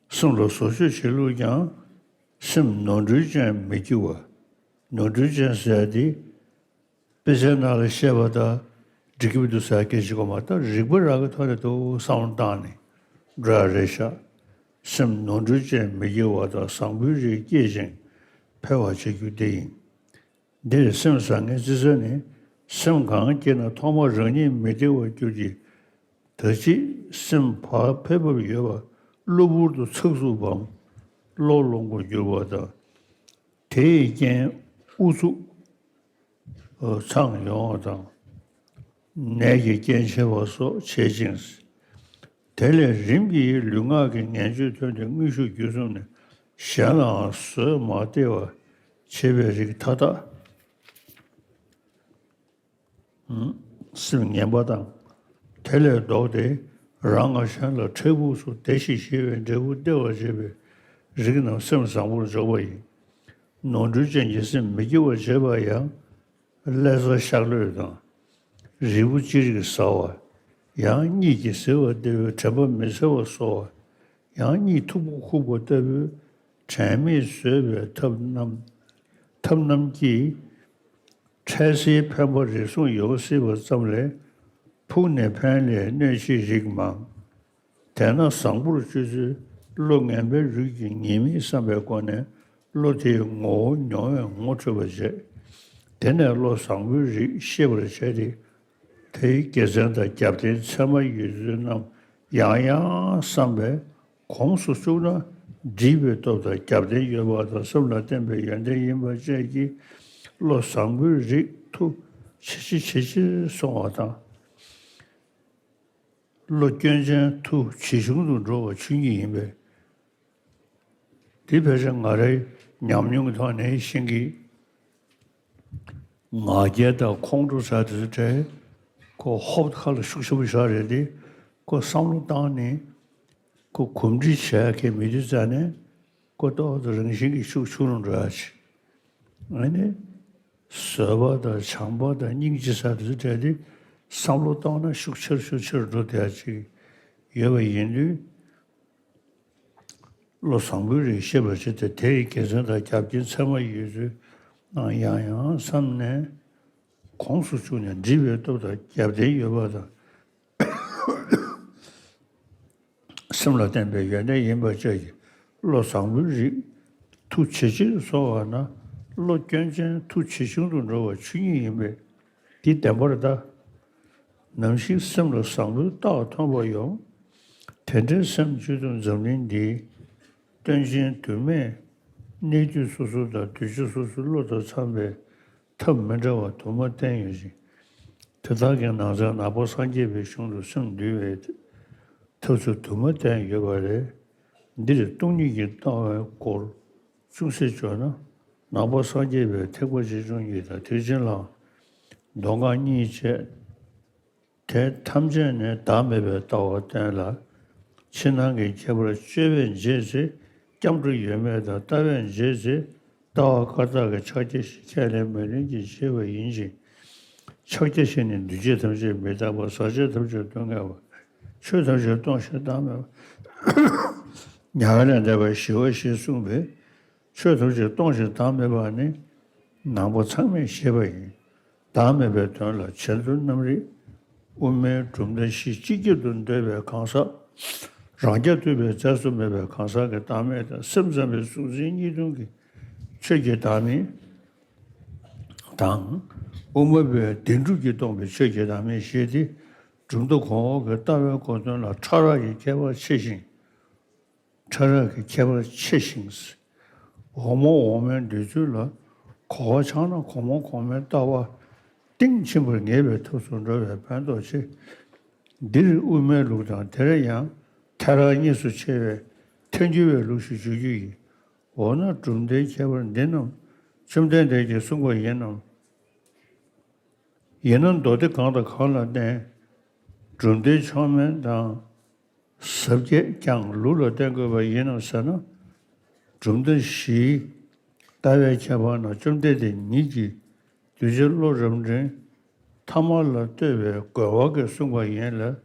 སེམས་ལ་བཟོ་བཅོས་བྱེད་ལུགས་ཀྱང་། སེམས་ནོར་འཁྲུལ་ཅན་མི་སྐྱེ་བ། ནོར་འཁྲུལ་ཅན་ཟེར་ཡ་དེ། དཔེ་ཆའི་ནང་ལ་བཤད་པ་དང་འགྲིག་གི་མི་འདུག་ཟེར་སྐད་ཅིག་གོ་མ་གཏོགས། རིག་པ་རང་གི་ཐོག་ནས་འདུག་བསམ་བློ་བཏང་ནས་འགྲོ་ཡ་རེད་ཤག་སེམས་ནོར་འཁྲུལ་ཅན་མི་སྐྱེ་བ་དང་། བཟང་པོའི་རིགས་སྐྱེད་ཅིང་འཕེལ་བར་བྱ་རྒྱུ་དེ་ཡིན། འདིར་སེམས་བཟང་ངན་རྩི་ས་ནི། སེམས་གང་སྐྱེས་ན་ཐོག་མར་རང་ཉིད་མི་བདེ་བར་འགྱུར་གྱི། ད་ཅི་སེམས་བག་ཕེབས་པ་ཡོད་པ། གློ་བུར་དུ་ཚགས་ཚུད་པའམ་གློ་ལོང་པར་འགྱུར་བ་དང་། དེ་ཡི་རྐྱེན་ཨུ་ཚུགས་འཚང་ཡོང་བ་དང་། ནད་ཀྱི་རྐྱེན་ཆེ་བ་སོགས་བྱེད་ཅིང་། དེ་ལས་རིམ་གྱིས་ལུས་ངག་གི་ངན་སྤྱོད་ཐོན་ཏེ། དངོས་ཤུགས་བརྒྱུད་གསུམ་ནས་གཞན་ལའང་བཟོད་མ་བདེ་བ་བྱེད་པའི་རིགས་མཐའ་དག། སེམས་ངན་པ་དང་། དེ་ལས་ལྡོག་སྟེ་རང་ངམ་གཞན་ལ་འཕྲལ་ཕུགས་སུ་བདེ་ཞིང་ཞི་བའི་འབྲས་བུ་སྟེར་བར་བྱེད་པའི་རིགས་རྣམས་སེམས་བཟང་པོར་འཇོག་པ་ཡིན། ནོར་འཁྲུལ་ཅན་གྱི་སེམས་མི་སྐྱེ་བར་བྱེད་པ་ཡང་། ཀླད་རྩ་ཤ་ལོས་དང་། རིལ་བུ་ཅི་རིགས་ཟ་བ། ཡང་གཉིད་ཀྱིས་གཟིར་བར་བདེ་བའི་དྲན་པ་མི་འཚེར་བ་གསོ་བ། ཡང་གཉིད་མཐུག་པོ་ཁུག་པ་ལྟ་བུའི་དྲན་མེད་བཟོད་པའི་ཐབས་རྣམས། ཐབས་རྣམས་ཀྱིས། འཕྲལ་སེལ་ཕན་པ་རེ་ཟུང་ཡོང་སྲིད་པ་ཙམ་ལས། ཕུགས་ནས་ཕན་ལས་གནོད་བྱེད་རིགས་མང་། དེས་ན་བཟང་པོར་སྤྱོད་ཚུལ། བློ་ངན་པའི་རིགས་ཀྱིས་ཉེས་དམིགས་བསམ་པའི་སྒོ་ནས། བློ་དེའི་ངོ་བོ་མྱོང་བས་ངོ་འཕྲོད་པར་བྱེད། དེ་ནས་བློ་བཟང་པོའི་རིགས་ཤེས་པར་བྱས་ཏེ། དེའི་དགེ་མཚན་དང་རྒྱབ་རྟེན་ཚད་མར་ཡོད་ཚུལ་རྣམས་ཡང་ཡང་བསམ་པས། གོམས་སུ་བཅུག་ན། འདྲིས་པའི་སྟོབས་དང་རྒྱབ་རྟེན་ཡོད་པ་དང་། སེམས་ལ་བརྟེན་པའི་ཡོན་ཏན་ཡིན་པ་བཅས་ཀྱིས། བློ་བཟང་པོའི་རིགས་མཐུ་ཇེ་ཆེ་ཇེ་ཆེར་སོང་བ་དང་། བློ་སྐྱོན་ཅན་མཐུ་ཇེ་ཆུང་དུ་འགྲོ་བ་ཆོས་ཉིད་ཡིན་པས། འདི་ཕལ་ཆེར་ང་རའི་ཉམས་མྱོང་གི་ཐོག་ནས་ཤེས་ཀྱི། ང་རྒྱལ་དང་ཁོང་ཁྲོ་ཟེར་དེ་ཚོ་གྲས་ཁོ་ཧོབ་ཁ་ལ་ཤུགས་ཆེན་པོ་བཞག་རེད་དེ། ཁོ་བསམ་བློ་བཏང་ནས་ཁོ་གོམས་འདྲིས་བྱས་ཁེ་མི་དུས་ཙ་ནས་ཁོ་ཏོག་ཏོ་རང་བཞིན་གྱིས་ཤུགས་ཆུང་རུ་འགྲོ་ཡ་ཆེ། ཨ་ནི་བཟོད་པ་དང་བྱམས་པ་དང་སྙིང་རྗེ་ཟེར་དེ་ཚོ་གྲས་དེ་བསམ་བློ་བཏང་ན་ཤུགས་ཆེར་ཤུགས་ཆེར་འགྲོ་བསྡད་ཡ་ཅིག་ཡོད་པ་ཡིན་དུས། བློ་བཟང་པོའི་རིགས་ཤེས་པར་བྱེད་དེ། དེ་ཡི་དགེ་མཚན་དང་རྒྱབ་རྟེན་ཚད་མར་ཡོད་ཚུལ་རྣམས་ཡང་ཡང་བསམ་ནས། གོམས་སུ་བཅུག་ནས་འདྲིས་པའི་སྟོབས་དང་རྒྱབ་རྟེན་ཡོད་པ་དང་། སེམས་ལ་བརྟེན་པའི་ཡོན་ཏན་ཡིན་པ་བཅས་ཀྱིས། བློ་བཟང་པོའི་རིགས་མཐུ་ཇེ་ཆེར་སོང་བ་ན། བློ་སྐྱོན་ཅན་མཐུ་ཇེ་ཆུང་དུ་འགྲོ་བ་ཆོས་ཉིད་ཡིན་པས། འདི་བདེན་པར་གདའ། ནམ་ཞིག་སེམས་ལ་བཟང་པོའི་རྟགས་ཐོན་པ་ཡོང་། དེ་འདྲའི་སེམས་བཅུད་དུ་འཛམ་གླིང་འདིའི་སྟོན་ཆེན་དུ་མས་གནས་དུས་སོ་སོ་དང་དུས་ཆེན་སོ་སོའི་བློ་དང་འཚམ་པའི་ཐབས་མི་འདྲ་བ་དུ་མ་བསྟན་ཡོད་ཅིང་། དེ་དག་གི་ནང་ཚན་ནང་པ་སངས་རྒྱས་པའི་གཞུང་དུ་སེམས་འདུལ་བའི་ཐབས་ཚུལ་དུ་མ་བསྟན་ཡོད་པ་ལས། འདིར་སྟོང་ཉིད་ཀྱི་ལྟ་བའི་སྐོར་ཅུང་ཟད་བརྗོད་ན། ནང་པ་སངས་རྒྱས་པའི་ཐེག་པ་ཆེ་ཆུང་གཉིས་དང་ཐེག་ཆེན་ལའང་མདོ་སྔགས་གཉིས་བཅས་ དེ་ཐམས་ཅད་ནི་བདག་མེད་པའི་ལྟ་བ་བསྟན་ལ། ཕྱི་ནང་གི་ཁྱད་པར་དཔྱོད་པས་འབྱེད་ཚེ། སྐྱབས་འགྲོ་ཡོད་མེད་དང་ལྟ་བས་འབྱེད་ཚེ། ལྟ་བ་བཀའ་རྟགས་ཀྱི་ཕྱག་རྒྱ་བཞི་ཁས་ལེན་མི་ལེན་གྱིས་འབྱེད་པ་ཡིན་ཞིང་། ཕྱག་རྒྱ་བཞི་ནི་འདུས་བྱས་ཐམས་ཅད་མི་རྟག་པ། ཟག་བཅས་ཐམས་ཅད་སྟོང་ངེས་པ། ཆོས་ཐམས་ཅད་སྟོང་ཞིང་བདག་མེད་པ། མྱ་ངན་ལས་འདས་པ་ཞི་བ་ཞེས་གསུངས་པས། ཆོས་ཐམས་ཅད་སྟོང་ཞིང་བདག་མེད་པ་ནི་ནང་པ་ཚང་མས་ཤེས་པ་ཡིན། བདག་མེད་པའི་དོན་ལ་ཆེད་དུ་རྣམ་རིག་དབུ་མའི་གྲུབ་མཐའ་བཞི་གཅིག་གྱུར་དུ་འདོད་པའི་གང་ཟག་རང་རྐྱ་ཐུབ་པའི་རྫས་སུ་མེད་པའི་གང་ཟག་གི་བདག་མེད་དང་སེམས་ཙམ་པའི་གཟུང་འཛིན་གཉིས་སྟོང་གི་ཆོས་ཀྱི་བདག་མེད་དང་། དབུ་མ་པས་བདེན་གྲུབ་ཀྱིས་སྟོང་པའི་ཆོས་ཀྱི་བདག་མེད་ཞེས་ཏེ། གྲུབ་མཐའ་གོང་འོག་གི་ལྟ་བའི་གོ་དོན་ལ་ཕྲ་རགས་ཀྱི་ཁྱད་པར་ཕྱེ་ཞིང་། ཕྲ་རགས་ཀྱི་ཁྱད་པར་ཕྱེ་ཞིང་། འོག་མ་འོག་མའི་འདོད་ཚུལ་ལ། གོ་བ་ཆགས་ན་གོང་མ་གོང་མའི་ལྟ་བ་གཏིང་ཕྱིན་པར་ངེས་པའི་ཐབས་སུ་འགྲོ་བའི་ཕན་ཐོགས་ཆེ། འདིར་དབུ་མའི་ལུགས་དང་དེར་ཡང་ཐལ་རང་གཉིས་སུ་ཕྱེ་བའི་ཐལ་འགྱུར་བའི་ལུགས་ཤིག་བརྗོད་རྒྱུ་ཡིན། འོ་ན་གྲུབ་མཐའི་ཁྱད་པར་འདི་རྣམས་བཅོམ་ལྡན་འདས་ཀྱིས་གསུངས་པ་ཡིན་ནམ། ཡིན་ན་མདོ་སྡེ་གང་དང་གང་ལ་བརྟེན། གྲུབ་མཐའི་མཆོག་དམན་དང་། ཟབ་རྒྱས་ཀྱང་ལུགས་ལ་བརྟེན་དགོས་པ་ཡིན་ནམ་ཟེར་ན། གྲུབ་མཐའ་བཞིའི་ལྟ་བའི་ཁྱད་པར་ནང་བཅོམ་ལྡན་འདས་ཉིད་ཀྱིས་གདུལ་བྱ་བློ་རབ་འབྲིང་ཐ་མ་ལ་ལྟོས་པའི་རྒོལ་བ་གིས་གསུངས་པ་ཡིན་ལ།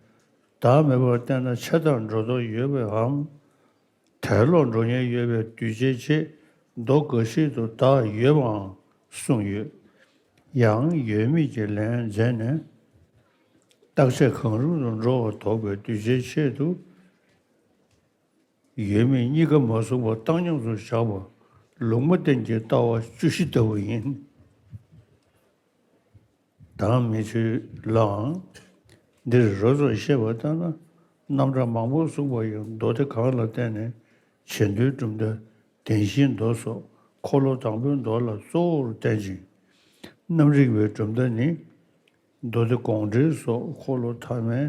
བདག་མེད་པར་བསྟན་ན་ཆད་དང་འགྲོ་ལྡོག་ཡོད་པའམ། དལ་ལྷོད་འགྲོ་ཉེན་ཡོད་པའི་གདུལ་བྱའི་ཆེད་མདོ་འགའ་ཞིག་ཏུ་བདག་ཡོད་པའང་གསུངས་ཡོད། ཡང་ཡོད་མེད་ཀྱི་ལན་མཛད་ནས། རྟག་ཆད་གང་རུང་དུ་འགྲོ་བ་ལྡོག་པའི་གདུལ་བྱའི་ཆེད་དུ། ཡོད་མེད་གཉིས་ཀ་མ་གསུངས་པར་བཏང་སྙོམས་སུ་བཞག་པ་ལུང་མ་བསྟན་གྱི་ལྟ་བ་བཅུ་བཞི་ལྟ་བུ་ཡིན། དང་མི་ཚུལ་ལའང་། འདིར་རོབ་ཙམ་བཤད་པ་ལྟར་ན། རྣམ་གྲངས་མང་པོ་གསུངས་པ་ཡང་མདོ་སྡེ་གང་ལ་བརྟེན་ནས་བྱེ་མདོའི་གྲུབ་མཐའ་བདེན་བཞིའི་མདོ་སོགས་འཁོར་ལོ་དང་པོའི་མདོ་ལ་གཙོ་བོར་བསྟན་ཅིང་། རྣམ་རིག་པའི་གྲུབ་མཐའ་ནི། མདོ་སྡེ་དགོངས་འགྲེལ་སོགས་འཁོར་ལོ་ཐ་མའི་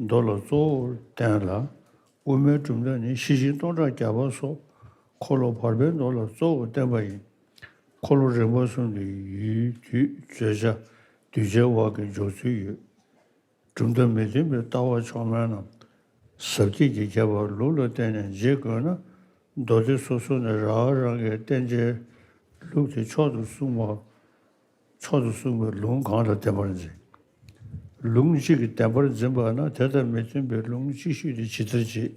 མདོ་ལ་གཙོ་བོར་བསྟན་ལ། དབུ་མའི་གྲུབ་མཐའ་ནི་ཤེར་ཕྱིན་སྟོང་ཕྲག་བརྒྱ་པ་སོགས་འཁོར་ལོ་བར་པའི་མདོ་ལ་གཙོ་བོར་བསྟན་པ་ཡིན། འཁོར་ལོ་རིམ་པ་གསུམ་དུ་ཡུལ་དུས་བརྗོད་བྱ་གདུལ་བྱའི་དབང་གིས་འཇོག་ཚུལ་ཡོད། གྲུབ་མཐའ་མི་མཐུན་པའི་ལྟ་བ་མཆོག་དམན་རྣམས་ཟབ་རྒྱས་ཀྱི་ཁྱད་པར་ལུགས་ལ་བརྟེན་ནས་འབྱེད་དགོས་ན། མདོ་སྡེ་སོ་སོ་ནས་རང་རང་གི་བསྟན་བྱའི་ལུགས་དེ་མཆོག་ཏུ་གསུངས་པ། མཆོག་ཏུ་གསུངས་པའི་ལུང་གང་ལ་བདེན་པར་འཛིན། ལུང་གཅིག་གིས་བདེན་པར་འཛིན་པ་ན་དེ་དང་མི་མཐུན་པའི་ལུང་གཅིག་ཤོས་དེ་ཇི་ལྟར་བྱེད།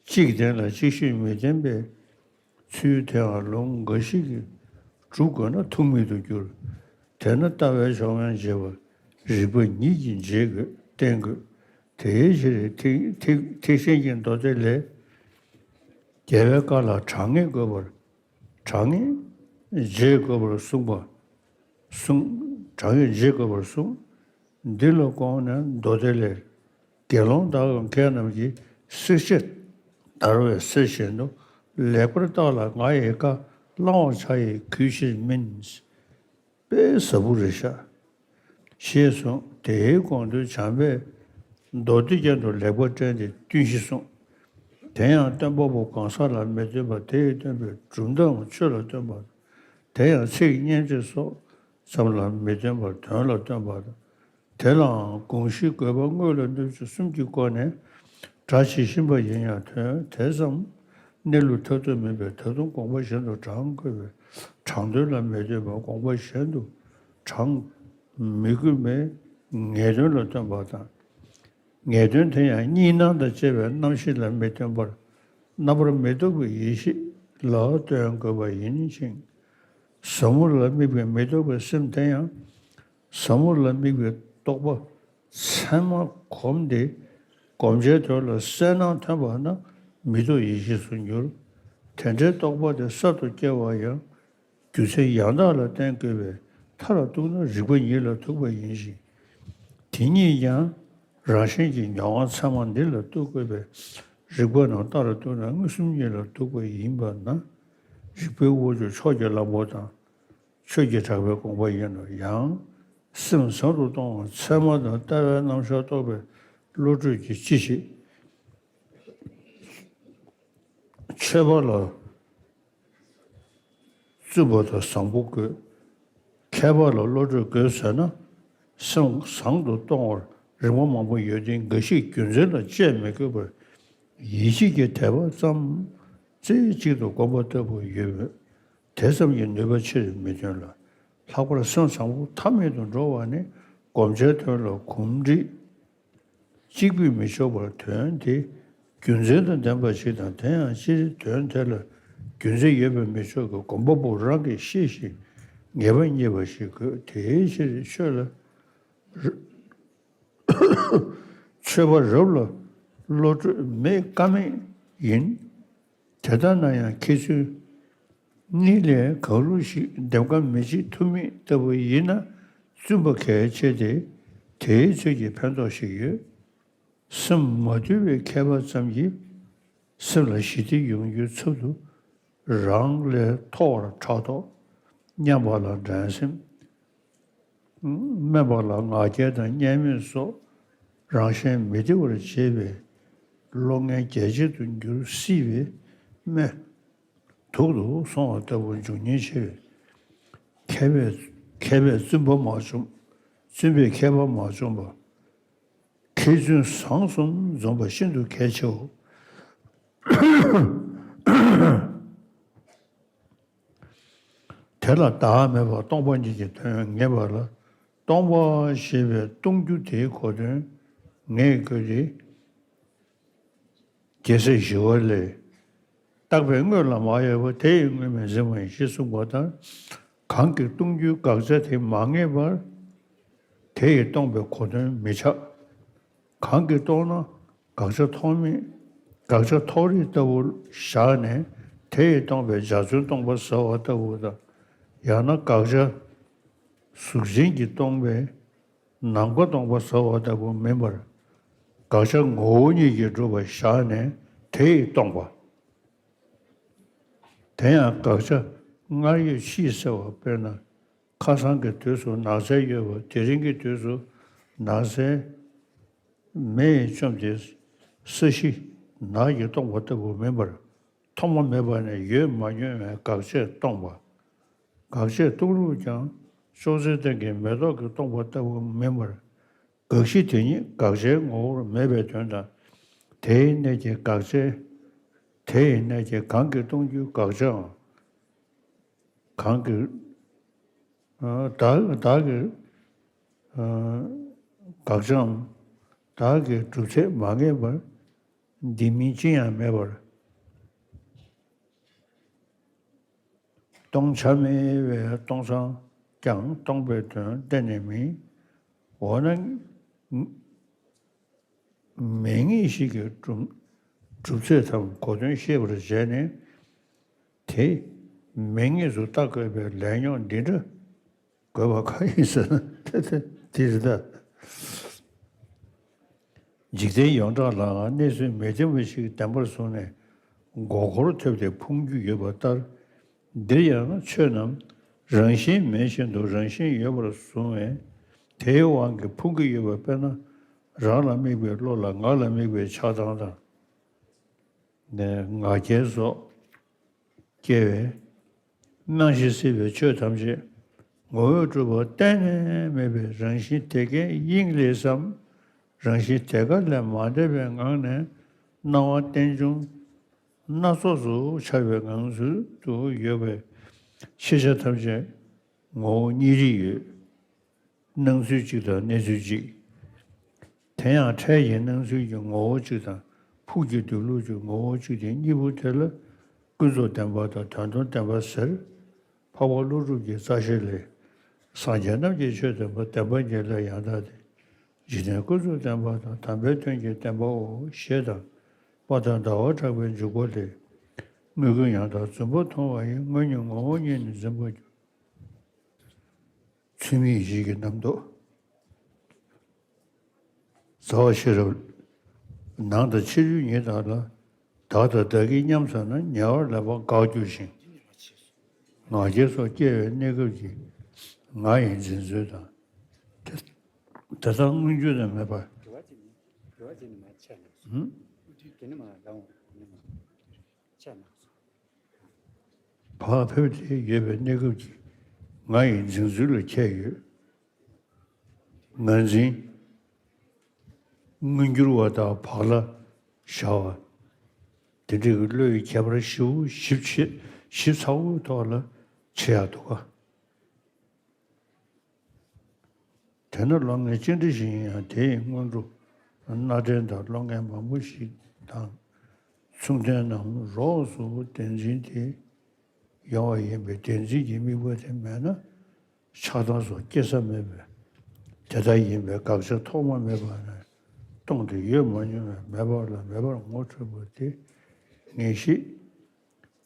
གཅིག་བདེན་ལ་གཅིག་ཤོས་མི་བདེན་པའི་ཚུལ་དེའང་ལུང་འགའ་ཞིག་གིས་སྒྲུབ་དགོས་ན་ཐུག་མེད་དུ་འགྱུར། དེས་ན་ལྟ་བའི་མཆོག་དམན་འབྱེད་པ་རིགས་པ་ཉིད་ཀྱིས་འབྱེད་དགོས་བསྟན་དགོས། དེའི་ཕྱིར་ཐེག་ཐེག་ཐེག་ཆེན་གྱི་མདོ་སྡེ་ལས། རྒྱལ་བའི་བཀའ་ལ་དྲང་ངེས་དགོས་པར། དྲང་ངེས་འབྱེད་དགོས་པར་གསུངས་པ། གསུངས། དྲང་ངེས་འབྱེད་དགོས་པར་གསུངས། འདི་ལ་དགོངས་ནས་མདོ་སྡེ་ལས། དགེ་སློང་དག་གམ་མཁས་རྣམས་ཀྱིས་བསྲེག་བཅད་བརྡར་བའི་གསེར་བཞིན་དུ། ལེགས་པར་བརྟགས་ལ་ང་ཡི་བཀའ། བླང་བར་བྱ་ཡི་གུས་ཕྱིར་མིན། དཔེ་ཟབ་པོ་རེད་ཤག་ཞེས་གསུངས། དེའི་དགོངས་དོན་བྱམས་པས་མདོ་སྡེ་རྒྱན་དུ་ལེགས་པར་བཀྲལ་ཏེ་བསྟུན་གཞི་གསུངས། དེ་ཡང་སྟོན་པ་པོ་གང་ཟག་ལ་མི་སྟོན་པ་དེ་ཡི་སྟོན་པའི་གྲུབ་མཐའམ་ཆོས་ལ་སྟོན་པ། དེ་ཡང་ཚིག་སྙན་ཚིག་སོགས་ཙམ་ལ་མི་སྟོན་པར་དོན་ལ་སྟོན་པ་དང་། དེ་ལའང་དགོངས་གཞི་དགོས་པ་དངོས་ལ་སྣོད་བཅུད་གསུམ་གྱི་སྒོ་ནས་སྒྲ་ཇི་བཞིན་པ་ཡིན་ཡང་དོན་དེ་ཙམ་གནས་ལུགས་མཐར་ཐུག་མིན་པས་ད་དུང་དགོངས་པ་གཞན་དུ་དྲང་དགོས་པས། དྲང་དོན་ལ་མི་སྟོན་པར་དགོངས་པ་གཞན་དུ་དྲང་མི་དགོས་པས། ངེས་དོན་ལ་སྟོན་པ་དང་། ངེས་དོན་དེ་ཡང་གཉིས་སྣང་དང་བཅས་པའི་རྣམ་ཤེས་ལ་མི་སྟོན་པར་རྣམ་པར་མི་རྟོག་པའི་ཡེ་ཤེས་ལ་སྟོན་དགོས་པ་ཡིན་ཞིང་། ཟབ་མོ་ལ་དམིགས་པའི་མི་རྟོག་པའི་སེམས་དེ་ཡང་། ཟབ་མོ་ལ་དམིགས་པའི་རྟོག་པ་ཚད་མར་གོམས་ཏེ། གོམས་བྱའི་དོན་ལ་གསལ་སྣང་ཐོན་པ་ན་མི་རྟོག་ཡེ་ཤེས་སུ་འགྱུར། དེ་འདྲའི་རྟོག་པ་དེ་གསར་དུ་སྐྱེ་བ་ཡང་རྒྱུ་མཚན་ཡང་དག་ལ་བརྟེན་དགོས་པས་མཐར་གཏུགས་ན་རིགས་པ་ཉིད་ལ་ཐུག་པ་ཡིན་ཞིང་། དེ་ཉིད་ཀྱང་རང་བཞིན་གྱི་མྱོང་བ་ཚད་མ་འདི་ལ་ཐུག་དགོས་པས། རིགས་པ་རྣམས་མཐར་གཏུགས་ན་མངོན་སུམ་ཉིད་ལ་ཐུག་པ་ཡིན་པ་ན། རིགས་པའི་དབང་ཕྱུག་ཕྱོགས་ཀྱི་གླང་པོ་དང་། ཆོས་ཀྱི་གྲགས་པའི་དགོངས་པ་ཡིན་ནོ། ཡང་སེམས་བཟང་དུ་གཏོང་བ་ཚད་མ་དང་ལྟ་བའི་རྣམ་གཞག་རྟོགས་པའི་བློ་གྲོས་ཀྱིས་ཅི་ཞིག་ཆོས་པ་ལ་རྩུབ་པ་དང་བཟང་པོ་དགོས། མཁས་པ་ལ་བློ་གྲོས་དགོས་ཟེར་ན། སེམས་བཟང་དུ་གཏོང་བར་ རིམ་པ་མང་པོ་ཡོད་དེ་འགའ་ཞིག་རྒྱུ་མཚན་ལ་དཔྱད་མི་དགོས་པར་ཡིད་ཆེས་ཀྱི་དད་པ་ཙམ་རྩེ་གཅིག་ཏུ་བསྒོམ་པ་ལྟ་བུ་ཡོད་པས། དེ་ཙམ་གྱིས་ནུས་པ་ཆེར་མི་ཐོན་ལ། ལྷག་པར་སེམས་བཟང་པོ་ཐ་མལ་དུ་འགྲོ་བ་ནི་བསྒོམ་བྱའི་དོན་ལ་གོམས་འདྲིས་གཅིག་པུས་མི་ཆོག་པར་དོན་དེ་རྒྱུ་མཚན་དང་ལྡན་པ་ཞིག་དང་། དེ་ཡང་སྤྱིར་དོན་དེ་ལ་རྒྱུ་མཚན་ཡོད་པས་མི་ཆོག་གི་སྒོམ་པ་པོ་རང་གིས་ཤེས་ཤིང་ངེས་པ་རྙེད་པ་ཞིག་དགོས། དེའི་ཕྱིར་ཆོས་ལ་ཆོས་པ་རབ་ལ་བློ་གྲོས་མེད་ཀ་མེད་ཡིན། དེ་ལྟ་ན་ཡང་མཁས་བཙུན་གཉིས་ལས་གང་རུང་ཞིག་འདེམས་ཀ་མི་བྱེད་ཐུབ་མིན་ལྟ་བུ་ཡིན་ན་བཙུན་པ་གལ་ཆེ་སྟེ། དེའི་ཚུལ་གྱིས་ཕན་ཐོགས་ཤིག་ཡོད། སེམས་མ་དུལ་བའི་མཁས་པ་ཙམ་གྱིས་སེམས་ལ་ཞི་བདེ་ཡོང་རྒྱུའི་ཚབ་ཏུ་རང་ལས་མཐོ་བར་ཕྲག་དོག། མཉམ་པ་ལ་འགྲན་སེམས། དམན་པ་ལ་ང་རྒྱལ་དང་བརྙས་སྨོད་སོགས་རང་གཞན་མི་བདེ་བར་བྱེད་པའི་བློ་ངན་རྒྱལ་བྱེད་དུ་འགྱུར་སྲིད་པའི་སྨན་དུག་ཏུ་སོང་བ་ལྟ་བུ་འབྱུང་ཉེན་ཆེ་བས། མཁས་པས་མཁས་པས་བཙུན་པ་མ་བཅོམ། བཙུན་པས་མཁས་པ་མ་བཅོམ་པ། མཁས་བཙུན་བཟང་གསུམ་འཛོམས་པ་ཤིན་ཏུ་གལ་ཆེའོ། དེ་ལ་བདག་མེད་པར་སྟོང་པ་ཉིད་ཀྱི་དོན་ངེས་པ་ལ། སྟོང་པ་ཞེས་པས་སྟོང་རྒྱུ་དེའི་གོ་དོན་ངེས་དགོས་ཏེ། རྒྱལ་སྲས་ཞི་བ་ལྷས། བརྟགས་པས་དངོས་ལ་མ་ཡོད་པ། དེ་ཡི་དངོས་མེད་འཛིན་པ་ཡིན། ཞེས་གསུངས་པ་ལྟར། གང་གིས་སྟོང་རྒྱུའི་དགག་བྱ་དེ་མ་ངེས་པར། དེ་ཡིས་སྟོང་པའི་གོ་དོན་མི་ཆགས། གང་གིས་སྟོང་ན་དགག་བྱ་མཐོང་མེད། དགག་བྱ་མཐོང་རིགས་ལྟ་བུ་བཞག་ནས། དེ་ཡིས་སྟོང་པའི་འཇའ་ཚོན་སྟོང་པ་ཟེར་བ་ལྟ་བུ་དང་། ཡང་ན་དགག་བྱ་གཟུགས་ཅན་གྱིས་སྟོང་པའི་ནམ་མཁའ་སྟོང་པ་ཟེར་བ་ལྟ་བུ་མིན་པར། དགག་བྱ་ངོ་བོ་ཉིད་ཀྱིས་གྲུབ་པ་བཞག་ནས་དེ་ཡིས་སྟོང་པ། དེ་ཡང་དགག་བྱ་སྔར་ཡོད་ཕྱིས་གསལ་བ། དཔེར་ན། ཁ་སང་གི་དུས་སུ་ནགས་ཚལ་ཡོད་པ་དེ་རིང་གི་དུས་སུ་ནགས་ཚལ་མེ་ཡིས་བཅོམ་སྟེ་ས་གཞི་ནགས་ཀྱིས་སྟོང་པ་ལྟ་བུ་མིན་པར། ཐོག་མ་མེད་པ་ནས་ཡོད་མ་མྱོང་བའི་དགག་བྱས་སྟོང་པ། དགག་བྱས་སྟོང་རིགས་ཀྱང་ཅོག་ཙེ་སྟེང་གི་མེ་ཏོག་གིས་སྟོང་པ་ལྟ་བུ་མིན་པར། དགག་གཞི་དེ་ཉིད་དགག་བྱའི་ངོ་བོར་མེད་པའི་དོན་དང་། དེའི་གནད་ཀྱིས་དགག་བྱའི། དེ་ཡི་གནད་ཀྱིས་གང་གིས་སྟོང་རྒྱུའི་དགག་བྱའམ། གང་གིས། ཨ། བདག་བདག་གིས། ཨ། དགག་བྱའམ། བདག་གིས་སྒྲུབ་བྱེད་མ་ངེས་པར། འདི་མིན་ཅི་ཡང་མེད་པར། སྟོང་ཆ་མེད་པས་སྟོང་སང་ཀྱང་སྟོང་པའི་དོན་གཏན་ནས་མིན། འོ་ན། མེད་ངེས་ཤིག་གི་གྲུབ་གྲུབ་ཚད་དམ་གོ་དོན་ཤེས་པར་བྱས་ནས། དེ་མེད་ངེས་སུ་བལྟ་དགོས་པའི་ལས་རྙོག་འདི་འདྲ་དགོས་པ་གང་ཡིན་ཟེར་ན། དེ་རེད་ད། འཇིག་རྟེན་ཡོངས་གྲགས་ལའང་གནས་ཚུལ་མི་བདེན་པ་ཞིག་བདེན་པར་བཟུང་ནས་མགོ་སྐོར་ཐེབས་ཏེ་ཕུང་རྒྱུ་ཡོད་པ་ལྟར། འདིར་ཡང་ཆོས་རྣམས་རང་བཞིན་མེད་བཞིན་དུ་རང་བཞིན་ཡོད་པར་བཟུང་བས། དེའི་དབང་གིས་ཕུང་གི་ཡོད་པ། དཔེར་ན། རང་ལ་དམིགས་པའི་བློ་ལ་ང་ལ་དམིགས་པའི་ཆགས་སྡང་དང་། ནས་ང་རྒྱལ་སོགས་སྐྱེ་བས། སྣང་ཞིང་སྲིད་པའི་ཆོས་ཐམས་ཅད་ངོ་བོས་གྲུབ་པ་གཏན་ནས་མེད་པའི་རང་བཞིན་དེ་ཀའི་དབྱིངས་ལས་སམ། རང་བཞིན་དེ་ཀ་ལས་མ་འདས་པའི་ངང་ནས་སྣང་བ་རྟེན་འབྱུང་སྣ་ཚོགས་སུ་འཆར་བའི་ངང་ཚུལ་དུ་ཡོད་པའི་ཤེས་བྱ་ཐམས་ཅད་ངོ་བོ་གཉིས་རིག་ཡོད། སྣང་ཚུལ་གཅིག་དང་གནས་ཚུལ་གཅིག། དེ་ཡང་འཕྲལ་གྱི་སྣང་ཚུལ་གྱི་ངོ་བོ་གཅིག་དང་ཕུགས་ཀྱི་སྡོད་ལུགས་ཀྱི་ངོ་བོ་གཅིག་སྟེ། གཉིས་པོ་དེ་ལ་ཀུན་རྫོབ་བདེན་པ་དང་དོན་དམ་བདེན་པ་ཟེར། འཕགས་པ་ཀླུ་སྒྲུབ་ཀྱི་རྩ་ཤེ་ལས། སངས་རྒྱས་རྣམས་ཀྱི་ཆོས་བདེན་པ་བདེན་པ་ཉིད་ལ་ཡང་དག་སྟེ། འཇིག་རྟེན་ཀུན་རྫོབ་བདེན་པ་དང་དམ་པའི་དོན་གྱི་བདེན་པའོ་ཞེས་དང་། དཔལ་ལྡན་ཟླ་བ་གྲགས་པའི་འཇུག་པ་ལས། དངོས་ཀུན་ཡང་དག་བརྫུན་པར་མཐོང་བ་ཡི། དངོས་ཉིད་ངོ་བོ་ཉིད་ནི་འཛིན་པར་འགྱུར། ཚུལ་མིན་ཡིད་བྱེད་ཀྱི་རྣམ་རྟོག། རྩ་བ་ཤེས་རབ། ནང་དང་ཕྱི་རོལ་ཉིད་དག་ལ། བདག་དང་བདག་གིས་མཉམ་ཚོར་ན། ཉེ་བར་ལེགས་པར་དགག་འགྱུར་ཞིང་། ང་རྒྱལ་སོགས་སྐྱེ་བའི་གནས་སྐབས་ཀྱི་ང་ཡི་འཛིན་ཚུལ་དང་། དེ་དེ་ལྟར་མངོན་གྱུར་དུ་མེད་པར། དེ་བ་དེ་ནི་དེ་བ་དེ་ནི་མ་ཆད་ན། ཧུམ། དེ་ནི་མ་ལའང་དེ་ནི་མ་ཆད་ན། བག་ཕེབས་ཏེ་ཡོད་པའི་གནས་སྐབས་ཀྱི་ང་ཡི་འཛིན་ཚུལ་ལ་ཁྱད་ཡོད། ངར་འཛིན། མངོན་གྱུར་བ་དང་བག་ལ་ཞ་བ། དེ་འདྲའི་བློའི་ཁྱད་པར་ཞེ་པོ་ཞིབ་ཆེ་ཞིབ་ཚགས་པོའི་ཐོག་ལ་ཕྱེ་ཡག་འདུག་ག། དེས་ན་བློ་ངན་ཅི་འདྲ་ཞིག་ཡིན་ཡང་དེ་ཡི་སྔོན་འགྲོ་སྣ་འདྲེན་དང་བློ་ངན་མང་པོ་ཞིག་དང་། མཚུངས་ལྡན་རྣམས་རོགས་སུ་བདེན་འཛིན་དེ་ཡོང་བ་ཡིན་པས། བདེན་འཛིན་གྱི་དམིགས་པ་དེ་མེད་ན་ཆགས་སྡང་སོགས་སྐྱེ་ས་མེད་པས། དེ་ལྟར་ཡིན་པས་དགག་བྱ་ཐོག་མ་མེད་པ་ནས་སྟོང་དུ་ཡོད་མ་མྱོང་བས། མེད་པ་ལ་མེད་པར་ངོ་འཕྲོད་པ་དེ་ངེས་ཤེས་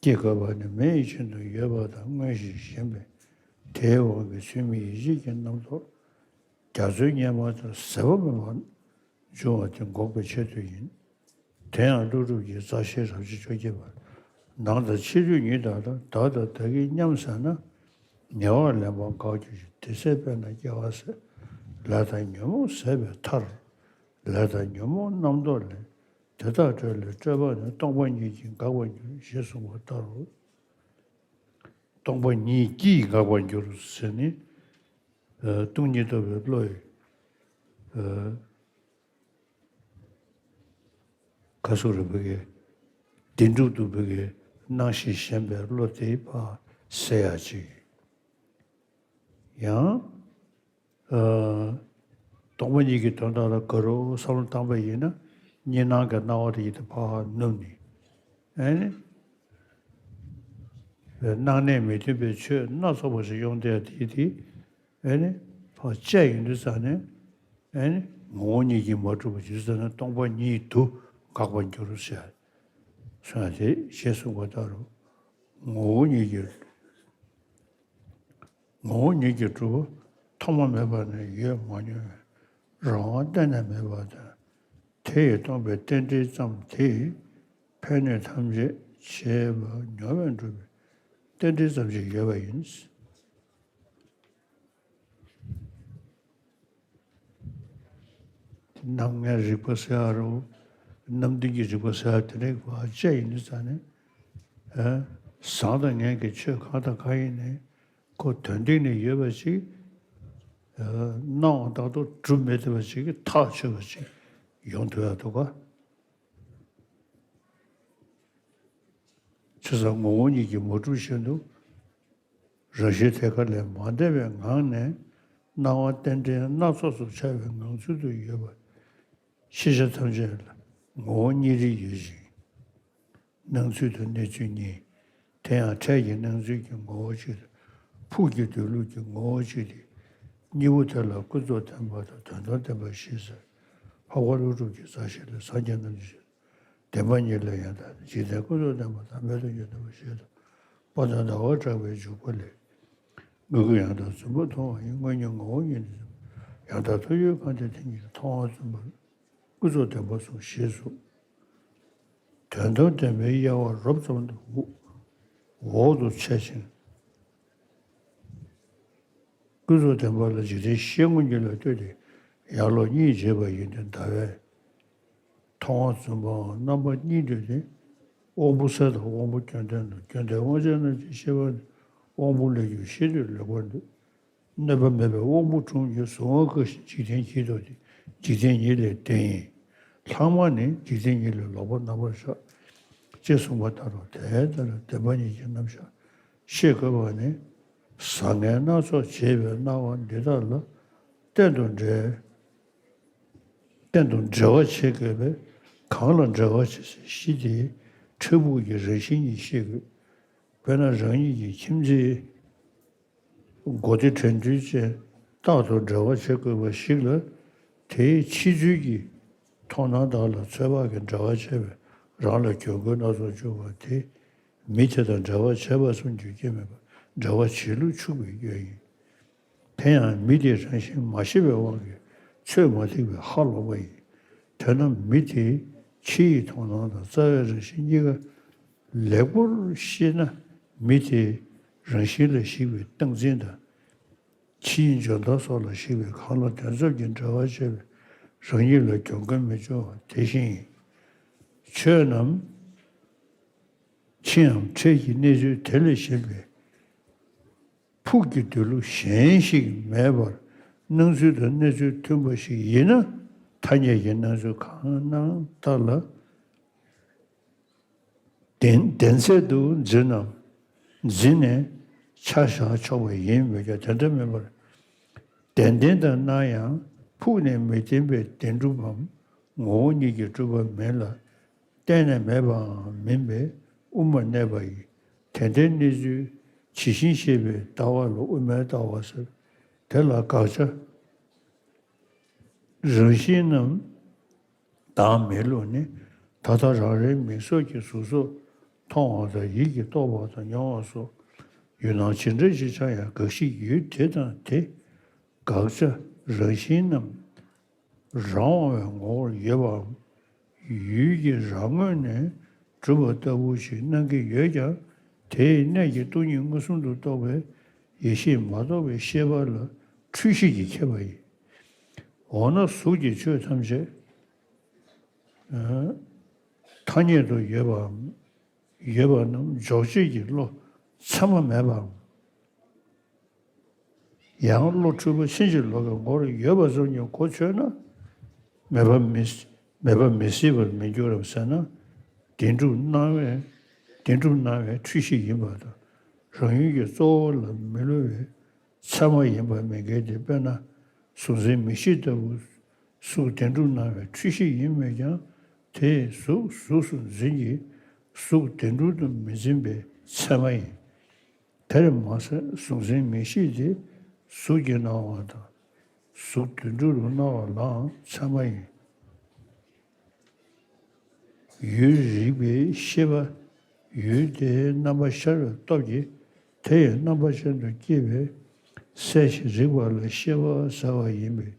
སྐྱེ་དགོས་པ་ནི་མེ་ཡི་ཆེད་དུ་ཡོད་པ་དང་མངོན་ཞིང་ཞེན་པས། དེའི་དབང་གིས་ཚུལ་མིན་ཡིད་བྱེད་ཀྱི་རྣམ་རྟོག་རྒྱ་མཚོའི་སྙེ་མ་ལྟར་ཟད་པ་མེད་པར་འབྱུང་བ་དེ་འགོག་པའི་ཆེད་དུ་ཡིན། དེ་ཡང་ཀླུ་སྒྲུབ་ཀྱི་རྩ་ཤེའི་རབ་བྱེད་བཅོ་བརྒྱད་པ། ནང་དང་ཕྱི་དུས་ཉིད་དག་ལ། བདག་དང་བདག་གིས་མཉམ་ཟད་ན། ཉེ་བར་ལེན་པ་འགག་གྱུར་ཅིང་། དེ་ཚེ་དཔེར་ན་སྐྱེ་བ་ཟད། ལས་དང་ཉོན་མོངས་ཟད་པའི་མཐར། ལས་དང་ཉོན་མོངས་རྣམ་རྟོག་ལས། དེ་དག་བྲལ་བའི་སྤྲོས་པ་ནི། སྟོང་པ་ཉིད་ཀྱིས་འགག་པར་འགྱུར། ཞེས་གསུངས་པ་ལྟར་རོ། སྟོང་པ་ཉིད་ཀྱིས་འགག་པར་འགྱུར་ཟེར་ནི། ཨ། སྟོང་ཉིད་རྟོགས་པའི་བློ་ཡི། ཨ། ག་སོགས་རེ་བོད་ཀྱི་བདེན་གྲུབ་ཏུ་བོད་ཀྱི་སྣང་ཞིང་ཞེན་པའི་བློ་དེ་ཕར་སེལ་ཡག་ཅིག། ཡང་། ཨ། སྟོང་པ་ཉིད་ཀྱི་དོན་དག་ལ་དགའ་རབ་བསམ་བློ་བཏང་པ་ཡིན་ན། གཉིས་སྣང་གི་སྣང་བ་དེ་ཡིད་དུ་ཕར་ནུབ་ནས། ཨེ་ནི། སྣང་གནས་མི་མཐུན་པའི་ཆོས་སྣ་ཚོགས་པ་ཞིག་ཡོང་བསྡད་དེ་དེ། ཨེ་ནི། ཕར་བཅད་ཡོང་དུས་ཙ་ནས། ཨེ་ནི། ངོ་བོ་ཉིད་ཀྱིས་མ་གྲུབ་པ་ཡིན་ཙ་ན་སྟོང་པ་ཉིད་དུ་འགག་པར་འགྱུར་ཟེར། གསུངས་ཡ་དེ་ཞེས་གསུངས་པ་ལྟར་རོ། ངོ་བོ་ཉིད་ཀྱིས། ངོ་བོ་ཉིད་ཀྱིས་གྲུབ་པ་ཐོག་མ་མེད་པ་ནས་ཡོད་མ་མྱོང་བས་རང་དབང་གཏན་ནས་མེད་པ་དང་། དེ་ཡིས་སྟོང་པའི་རྟེན་འབྲེལ་ཙམ་དེས་ཕན་གནོད་ཐམས་ཅད་བྱེད་པ་མྱོང་བས་གྲུབ་པའི་རྟེན་འབྲེལ་ཙམ་ཞིག་ཡོད་པ་ཡིན། རྣམ་ལྔའི་རིག་པ་ཟེར་ཡ་རོ། རྣམ་བདུན་གྱི་རིག་པ་ཟེར་ཡ་དེ་འདྲའི་བར་ཆད་ཡིན་དུས་ཙ་ནས། ཨ། བཟང་དང་ངན་གྱི་ཆོས་གང་དང་གང་ཡིན་ནའི་ཁོ་དོན་སྟེང་ནས་ཡོད་པ་ཅིག། ཨ། སྣང་བ་རྟག་ཏུ་གྲུབ་མི་ཐུབ་པ་ཅིག་གི་ཐག་ཆོད་པ་ཅིག་ཡོང་ཐུབ་ཡ་འདུག་ག། བྱས་ཙང་ངོ་བོ་ཉིད་ཀྱིས་མ་གྲུབ་བཞིན་དུ། རང་བཞིན་ཐད་ཀར་ལས་མ་འདས་པའི་ངང་ནས་སྣང་བ་རྟེན་འབྲེལ་སྣ་ཚོགས་སུ་འཆར་བའི་ངང་ཚུལ་དུ་ཡོད་པ། ཤེས་བྱ་ཐམས་ཅད་ལ་ངོ་བོ་ཉིད་རིག་ཡོད་ཅིང་། སྣང་ཚུལ་དང་གནས་ཚུལ་གཉིས། དེ་ཡང་འཕྲལ་གྱི་སྣང་ཚུལ་གྱི་ངོ་བོ་གཅིག་དང་། ཕུགས་ཀྱི་སྡོད་ལུགས་ཀྱི་ངོ་བོ་གཅིག་སྟེ། གཉིས་པོ་དེ་ལ་ཀུན་རྫོབ་བདེན་པ་དང་དོན་དམ་བདེན་པ་ཞེས་ཟེར། འཕགས་པ་ཀླུ་སྒྲུབ་ཀྱི་རྩ་ཤེ་ལས་སངས་རྒྱས་རྣམས་ཀྱི་ཞལ། བདེན་པ་གཉིས་ལ་ཡང་དག་འཇིག་རྟེན་ཀུན་རྫོབ་བདེན་པ་དང་རྨད་དུ་བྱུང་བདེན་པ་ཞེས་དང་། དཔལ་ལྡན་ཟླ་བ་གྲགས་པའི་འཇུག་པ་ལས། དངོས་ཀུན་ཡང་དག་བརྫུན་པར་མཐོང་བ་ཡི། དངོས་ཉིད་ངོ་བོ་ཉིད་ནི་ཡང་དག་ཐུགས་ཡོད་གང་དེ་དེ་ཉིད་མཐོང་བ་བརྫུན་པར་ཀུན་རྫོབ་བདེན་པ་གསུངས། ཞེས་སོ། དོན་དམ་བདེན་པའི་དབྱེ་བ་རོབ་ཙམ་དུ་འོག་ཏུ་འཆད་ཅིང་། ཀུན་རྫོབ་བདེན་པ་ལ་འཇིག་རྟེན་ཤེས་ངོ་གཉིས་ལ་ལྟོས་ཏེ་ཡང་ལོག་གཉིས་འབྱེད་པ་ཡིན་ཏེ། ཟླ་བས་མཐོང་བ་བརྫུན་པའམ་རྣམ་པ་གཉིས་འདོད་དེ། དབང་པོ་གསལ་དང་དབང་པོ་སྐྱོན་ལྡན་དང་། སྐྱོན་ལྡན་དབང་ཆ་རྣམས་ཀྱིས་ཤེས་པ་ནི། དབང་པོ་ལས་གྱུར་ཤེས་འདོད་ལེགས་པར་འདོད། གནོད་པ་མེད་པའི་དབང་པོ་དྲུངས་ཀྱིས་གཟུང་བ་བཀག་ཅིང་འཇིག་རྟེན་གྱིས་རྟོགས་ཏེ། འཇིག་རྟེན་ཉིད་ལས་འདས་ཡིན། ལྷག་མ་ནི་འཇིག་རྟེན་ཉིད་ལས་ལོག་པར་རྣམ་པར་གཞག། ཅེས་གསུངས་པ་ལྟར་རོ། དེ་ལྟར་བདེན་པ་གཉིས་ཀྱི་རྣམ་གཞག་ཤེས་དགོས་པ་ནི། བཟང་ངན་སྣ་ཚོགས་འབྱེད་པའི་སྣང་བ་འདི་དག་ལ་གཏན་དུ་འབྲེལ། གཏན་དུ་འབྲེལ་བ་བྱེད་དགོས་པས། གང་ལ་འབྲེལ་བ་བྱེད་ཟེར་གཞི་དེའི་འཕྲལ་ཕུགས་ཀྱི་རང་བཞིན་ཉིད་ཤེས་དགོས། དཔེར་ན་རང་ཉིད་ཀྱི་ཁྱིམ་མཚེས་སྒོ་བདེ་བྲལ་འདུས་ཅན་རྟག་ཏུ་འབྲེལ་བ་བྱེད་དགོས་པ་ཞིག་ལ། དེའི་ཕྱི་ཚུལ་གྱི་མཐོང་སྣང་དག་ལ་ཚོད་དཔག་གིས་འབྲེལ་བ་བྱས་པས་རང་ལ་གྱོང་གུན་སྣ་ཚོགས་འབྱུང་བ་དེ། མི་དེ་དང་འབྲེལ་བ་བྱས་པ་བཟུམ་གྱི་སྐྱོན་མེད་པར་འབྲེལ་བ་བྱེད་ལུགས་ཕྱུག་པའི་སྐྱོན་ཡིན། དེ་ཡང་མི་དེའི་རང་བཞིན་མ་ཤེས་པའི་དབང་གིས་ཚོད་མ་ཐིག་པས་ཧ་ལོག་པ་ཡིན། དེས་ན་མི་དེའི་ཕྱི་ཡི་མཐོང་སྣང་དང་རྩ་བའི་རང་བཞིན་གཉིས་ཀ་ལེགས་པོར་ཤེས་ན། མི་དེའི་རང་བཞིན་ལ་གཞིགས་པའི་སྟངས་འཛིན་དང་། ཕྱིའི་འཇོན་ཐང་སོགས་ལ་གཞིགས་པའི་གང་ལ་དོན་ཚབ་ཀྱིས་འབྲེལ་བ་བྱས་པས་རང་ཉིད་ལ་གྱོང་གུན་མི་འབྱུང་བ་དེ་བཞིན་ཡིན། ཆོས་རྣམས་ཕྱིའམ་འཕྲལ་གྱི་གནས་ཚུལ་དེ་ལས་གཞན་པའི་ཕུགས་ཀྱི་སྡོད་ལུགས་གཞན་ཞིག་མེད་པར། སྣང་ཚུལ་དང་གནས་ཚུལ་མཐུན་པ་ཞིག་ཡིན་ན། ཐ་སྙད་ཀྱི་སྣང་ཚུལ་གང་སྣང་དག་ལ་བདེན་བདེན་ཚད་དུ་འཛིན་ནམ། འཛིན་ནས་ཆ་བཞག་ཆོག་པ་ཡིན་མོད་ཀྱང་དེ་འདྲ་མིན་པར། བདེན་བདེན་དུ་སྣང་ཡང་ཕུགས་ནས་མི་བདེན་པའི་བདེན་གྲུབ་བམ་ངོ་བོ་ཉིད་ཀྱིས་གྲུབ་པ་མིན་ལ། གཏན་ནས་མེད་པའང་མིན་པས་དབུ་མར་གནས་པ་ཡིན། དེ་འདྲའི་གནས་ཚུལ་ཇི་བཞིན་ཤེས་པའི་ལྟ་བ་ལ་དབུ་མའི་ལྟ་བ་ཟེར། དེ་ལ་དགག་བྱ་རང་བཞིན་ནམ་བདག་མེད་ལུགས་ནི། ད་ལྟ་རང་རེའི་མིག་སོགས་ཀྱིས་གཟུགས་སོགས་མཐོང་བ་དང་ཡིད་ཀྱིས་རྟོགས་པ་དང་མྱོང་བ་སོགས་ཡུལ་སྣང་ཇི་འདྲ་ཞིག་འཆར་ཡང་དགག་གཞི་ཡུལ་དེ་དང་དེ། དགག་བྱ་རང་བཞིན་ནམ། རང་དབང་བའི་ངོ་བོར་ཡོད་པའམ། ཡུལ་གྱི་རང་ངོས་ནས་གྲུབ་པ་ལྟ་བུ་ཞིག་སྣང་གི་ཡོད་ཀྱང་། དེའི་གནད་ཀྱིས་སྟོང་ཉིད་མངོན་སུམ་དུ་རྟོགས་པའི་ཡེ་ཤེས་མ་རྟོགས་པའི་ཤེས་པ་ལ་འཁྲུལ་ཤེས་ཀྱིས་ཁྱབ་པ་ཡིན། འོ་ན་གཟུགས་ཀྱི་ཆོས་ཐམས་ཅད་ཐ་སྙད་དུ་ཡོད་པའམ། ཡོད་པ་རྣམས་འཇོག་བྱེད་ཀྱི་བློ་ཚད་མ་མེད་པའམ། ཡང་བློ་འཁྲུལ་པ་ཕྱིན་ཅི་ལོག་གི་ངོར་ཡོད་པ་ཙམ་གྱི་གོ་ཆོད་ན། མེད་པ་མི་མེད་པ་མི་སྲིད་པར་མི་འགྱུར་རམ་ཟེར་ན། བདེན་གྲུབ་སྣང་བས་བདེན་གྲུབ་སྣང་བའི་འཁྲུལ་གཞི་ཡིན་པ་དང་། རང་ཡུལ་གྱི་གཙོ་བོ་ལ་མི་སླུ་བའི་ཚད་མ་ཡིན་པ་མི་འགལ་ཏེ། དཔེར་ན་གཟུགས་འཛིན་མིག་ཤེས་ལྟ་བུ། གཟུགས་བདེན་གྲུབ་སྣང་བའི་འཁྲུལ་གཞི་ཡིན་མོད་ཀྱང་། དེས་གཟུགས་གཟུགས་སུ་འཛིན་གྱི་གཟུགས་བདེན་གྲུབ་ཏུ་མི་འཛིན་པའི་ཚད་མ་ཡིན། དེར་མ་ཟད་གཟུགས་འཛིན་མིག་ཤེས་དེ་གཟུགས་ཀྱི་སྣང་བ་དང་། གཟུགས་དོན་གྲུབ་ཏུ་སྣང་བ་ལའང་ཚད་མ་ཡིན། ཡུལ་རིག་པའི་ཤེས་པ། ཡུལ་དེའི་རྣམ་པ་ཤར་བའི་སྟོབས་ཀྱིས་དེ་ཡི་རྣམ་པ་ཅན་དུ་སྐྱེས་པའི་གསལ་ཞིང་རིག་པ་ལ་ཤེས་པ་ཟེར་བ་ཡིན་པས།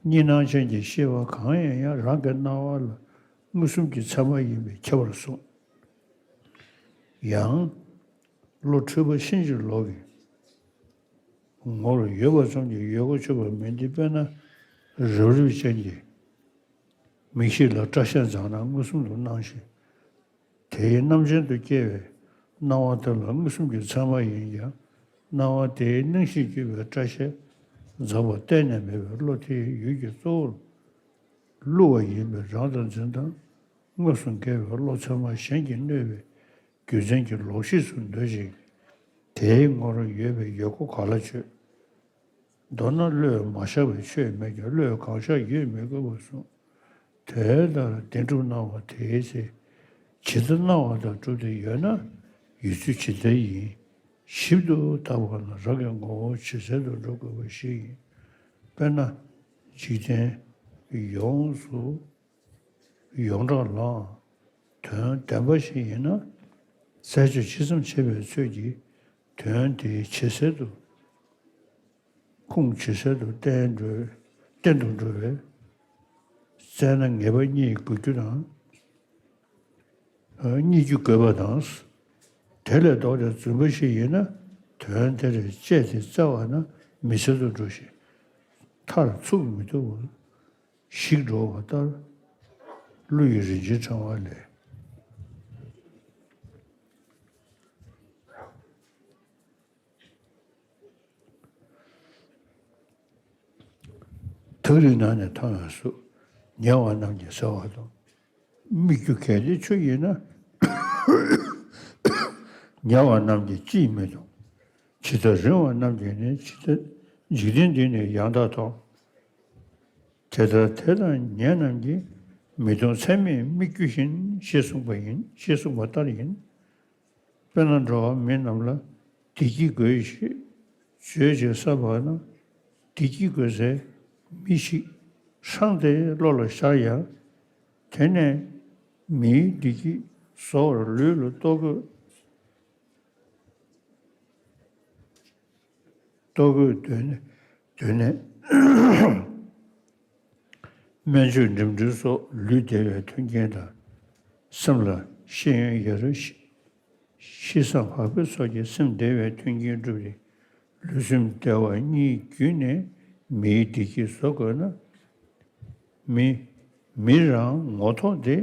གཉིས་སྣང་ཅན་གྱི་ཤེས་པ་གང་ཡིན་ཡང་རང་གི་སྣང་བ་ལ་མངོན་སུམ་གྱི་ཚད་མ་ཡིན་པས་ཁྱབ་པར་གསུངས། ཡང་། བློ་འཁྲུལ་པ་ཕྱིན་ཅི་ལོག་གི་ངོར་ཡོད་པ་ཙམ་གྱིས་ཡོད་གོ་ཆོད་པ་མིན་ཏེ། དཔེར་ན་རབ་རིབ་ཅན་གྱི་མིག་ཤེས་ལ་སྐྲ་ཤད་འཛེགས་ན་མངོན་སུམ་དུ་སྣང་ཞིང་། དེའི་རྣམ་ཅན་དུ་སྐྱེ་བའི་སྣང་བ་དེ་ལ་མངོན་སུམ་གྱི་ཚད་མ་ཡིན་ཀྱང་། སྣང་བ་དེའི་སྣང་ཞིང་གྱུར་པའི་སྐྲ་ཤད་འཛེགས་པ་གཏན་ནས་མེད་པའི་བློ་དེའི་ཡུལ་གྱི་གཙོ་བོར་བསླུ་བ་ཡིན་པས། རང་དང་འཛིན་སྟངས་དངོས་སུ་འགལ་བའི་བློ་ཚད་མ་གཞན་གྱིས་གནོད་པའི་རྒྱུ་མཚན་གྱིས་ལོག་ཤེས་སུ་འདོད་ཅིང་། དེའི་ངོར་ཡོད་པའི་ཡོད་གོ་ག་ལ་ཆོད། མདོར་ན་བློས་མ་བཞག་པའི་ཆོས་མེད་ཀྱང་བློས་གང་བཞག་ཡོད་མི་དགོས་པར་གསུངས། དེ་ལྟར་བདེན་གྲུབ་སྣང་བ་དེའི་ཚེ། ཇི་ལྟར་སྣང་བ་དང་གྲུབ་སྟེ་ཡོད་ན། ཡོད་ཚུལ་ཇི་ལྟར་ཡིན། ཞིབ་ཏུ་བརྟག་པ་ན་རང་གི་ངོ་བོ་ཇེ་གསལ་དུ་འགྲོ་དགོས་པ་ཞིག་ཡིན། དཔེར་ན། འཇིག་རྟེན་ཡོངས་སུ་ཡོངས་གྲགས་ལའང་དོན་བདེན་པ་ཞིག་ཡིན་ན། རྩད་གཅོད་ཇི་ཙམ་བྱེད་པའི་ཚོད་ཀྱིས་དོན་དེ་ཇེ་གསལ་དུ་ཁུངས་ཇེ་གསལ་དུ་བསྟན་འགྲོ་བསྟན་དུ་འགྲོ་བས། རྩད་ན་ངེས་པ་རྙེད་དགོས་རྒྱུ་དང་། རྙེད་རྒྱུ་དགོས་པ་དང་། དེ་ལས་ལྡོག་སྟེ་རྫུན་པ་ཞིག་ཡིན་ན། དོན་དེར་དཔྱད་དེ་བཙལ་བ་ན་མི་གསལ་དུ་འགྲོ་ཞིང་། མཐར་ཚུགས་མི་ཐུབ་པར་ཞིག་འགྲོ་བ་ལྟར། གླུ་ཡི་རིན་ཆེན་ཕྲེང་བ་ལས། ཐག་རིང་ན་ནི་མཐོང་བའི་གཟུགས། ཉེ་བ་རྣམས་ཀྱིས་གསལ་བ་དང་། སྨིག་རྒྱུ་གལ་ཏེ་ཆུ་ཡིན་ན། ཉེ་བ་རྣམས་ཀྱིས་ཅིས་མི་མཐོང་། ཇི་ལྟར་རིང་བ་རྣམས་ཀྱིས་ནི། ཇི་ལྟར་འཇིག་རྟེན་འདི་ནི་ཡང་དག་མཐོང་། དེ་ལྟར་དེ་དང་ཉེ་རྣམས་ཀྱིས་མི་མཐོང་། ཚད་མས་སྨིག་རྒྱུ་བཞིན། ཞེས་གསུངས་པ་ཡིན། ཞེས་གསུངས་པ་ལྟར་ཡིན། དཔེར་ན་འགྲོ་བ་མི་རྣམས་ལ་བདེ་སྐྱིད་དགོས་ཞེས་བརྗོད་ཅིང་བསམ་པ་ན། བདེ་སྐྱིད་དགོས་ཟེར་མི་ཞིག་ཧྲང་སྟེ་བློ་ལ་ཤར་ཡང་། དེ་ནས་མིའི་བདེ་སྐྱིད་བཟོ་བར་ལུས་ལ་ལྟོ་གོས། ལྟོ་གོས་འདོད་ནས་འདོད་ནས། སྨན་བཅོས་འགྲིམ་འགྲུལ་སོགས་ལུས་བདེ་བའི་མཐུན་རྐྱེན་དང་། སེམས་ལ་ཤེས་ཡོན་ཡོད་རུང་། ཤི་བསམ་བག་ཕེབས་སོགས་ཀྱིས་སེམས་བདེ་བའི་མཐུན་རྐྱེན་བསྒྲུབས་ཏེ། ལུས་སེམས་བདེ་བ་གཉིས་བརྒྱུད་ནས་མིའི་བདེ་སྐྱིད་བཟོ་དགོས་ན། མི་མི་རང་ངོ་ཐོག་དེ་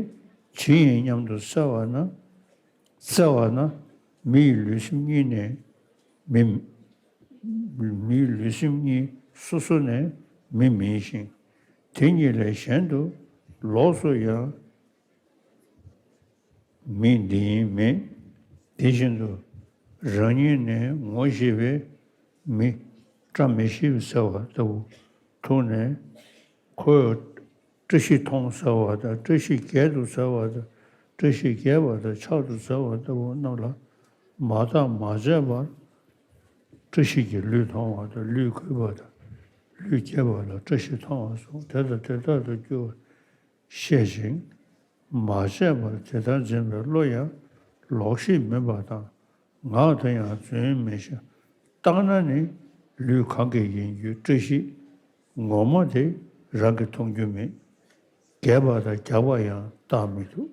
ཇི་ཡིན་སྙམ་དུ་བཙལ་བ་ན། བཙལ་བ་ན་མི་ཡི་ལུས་སེམས་གཉིས་ནས་མི། མིའི་ལུས་སེམས་གཉིས་སོ་སོ་ནས་མི་མིན་ཞིང་། དེ་གཉིས་ལས་གཞན་དུ་ལོགས་སུ་ཡང་མི་འདི་ཡིན་མེད། དེ་བཞིན་དུ་རང་ཉིད་ནི་ངོ་ཤེས་པའི་མི་བཀྲ་མི་ཤིས་པ་ཟེར་བ་ལྟ་བུ་ཐུག་ནས། ཁོས་བཀྲ་ཤིས་མཐོང་ཟེར་བ་དང་། བཀྲ་ཤིས་རྒྱས་འདུག་ཟེར་བ་དང་། བཀྲ་ཤིས་རྒྱས་པ་དང་ཆགས་འདུག་ཟེར་བ་ལྟ་བུ་རྣམས་ལ་མ་བརྟགས་མ་དཔྱད་པར་བཀྲ་ཤིས་ཀྱི་ལུས་མཐོང་བ་དང་། ལུས་གུས་པ་དང་། ལུས་རྒྱས་པ་ལ་བཀྲ་ཤིས་མཐོང་བ་གསུངས། དེ་དང་དེ་ལྟར་དུ་འགྱུར་བ་ཤེས་ཤིང་མ་དཔྱད་པར་དེ་ལྟར་འཛིན་པའི་བློ་ཡང་ལོག་ཤེས་མིན་པ་དང་། ངག་དེ་ཡང་རྫུན་མིན་ཞིང་། བརྟགས་ན་ནི་ལུས་གང་གི་ཡིན་རྒྱུའི་བཀྲ་ཤིས་ངོ་མ་དེ་རང་གིས་མཐོང་རྒྱུ་མེད། རྒྱས་པ་དང་རྒྱགས་པ་ཡང་བརྟགས་མི་ཐུབ།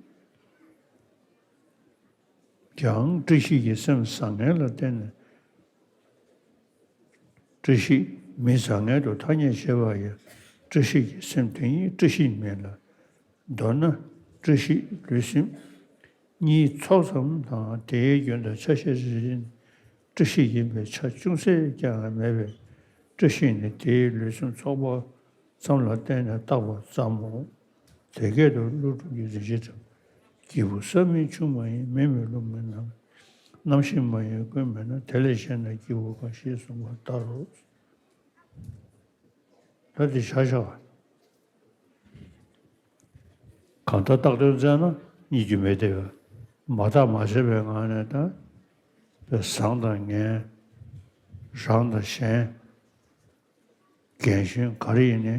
ཀྱང་བཀྲ་ཤིས་ཀྱི་སེམས་བཟང་ངན་ལ་བརྟེན་ནས། བཀྲ་ཤིས་མི་བཟང་ངན་དུ་ཐ་སྙད་བྱེད་པ་ཡང་བཀྲ་ཤིས་ཀྱི་སེམས་དེ་ཉིད་བཀྲ་ཤིས་མིན་ལ། མདོར་ན་བཀྲ་ཤིས་ལུས་སེམས་གཉིས་ཚོགས་ཙམ་དང་། དེའི་རྒྱུན་དང་ཆ་ཤས་ཇི་བཞིན་བཀྲ་ཤིས་ཡིན་པས་ཆ་ཅུང་ཟད་ཀྱང་མེད་པས། བཀྲ་ཤིས་ནི་དེའི་ལུས་སེམས་ཚོགས་པ་ཙམ་ལ་བརྟེན་ནས་བཏགས་པ་ཙམ་མོ། དེ་སྐད་དུ་ཀླུ་སྒྲུབ་ཀྱི་རིན་ཆེན་ཁྲི། སྐྱེས་བུ་བསམ་མིན་ཆུང་མ་ཡིན། མེ་མི་རླུང་མི་ནམ། གནམ་ཤིང་མ་ཡིན་ཀུན་མི་སྣང་། དེ་ལས་གཞན་ན་སྐྱེས་བུ་གང་། ཞེས་གསུངས་པ་ལྟར་རོ། ད་དེ་བཞག་བཞག་གང་ལྟར་བཏགས་དོན་བཙལ་ན་རྙེད་རྒྱུ་མེད་དེ། མ་བརྟགས་མ་དཔྱད་པའི་ངང་ནས་ད་བཟང་དང་ངན། རང་དང་གཞན། རྒན་གཞོན་ག་རེ་ཡིན་ནའི་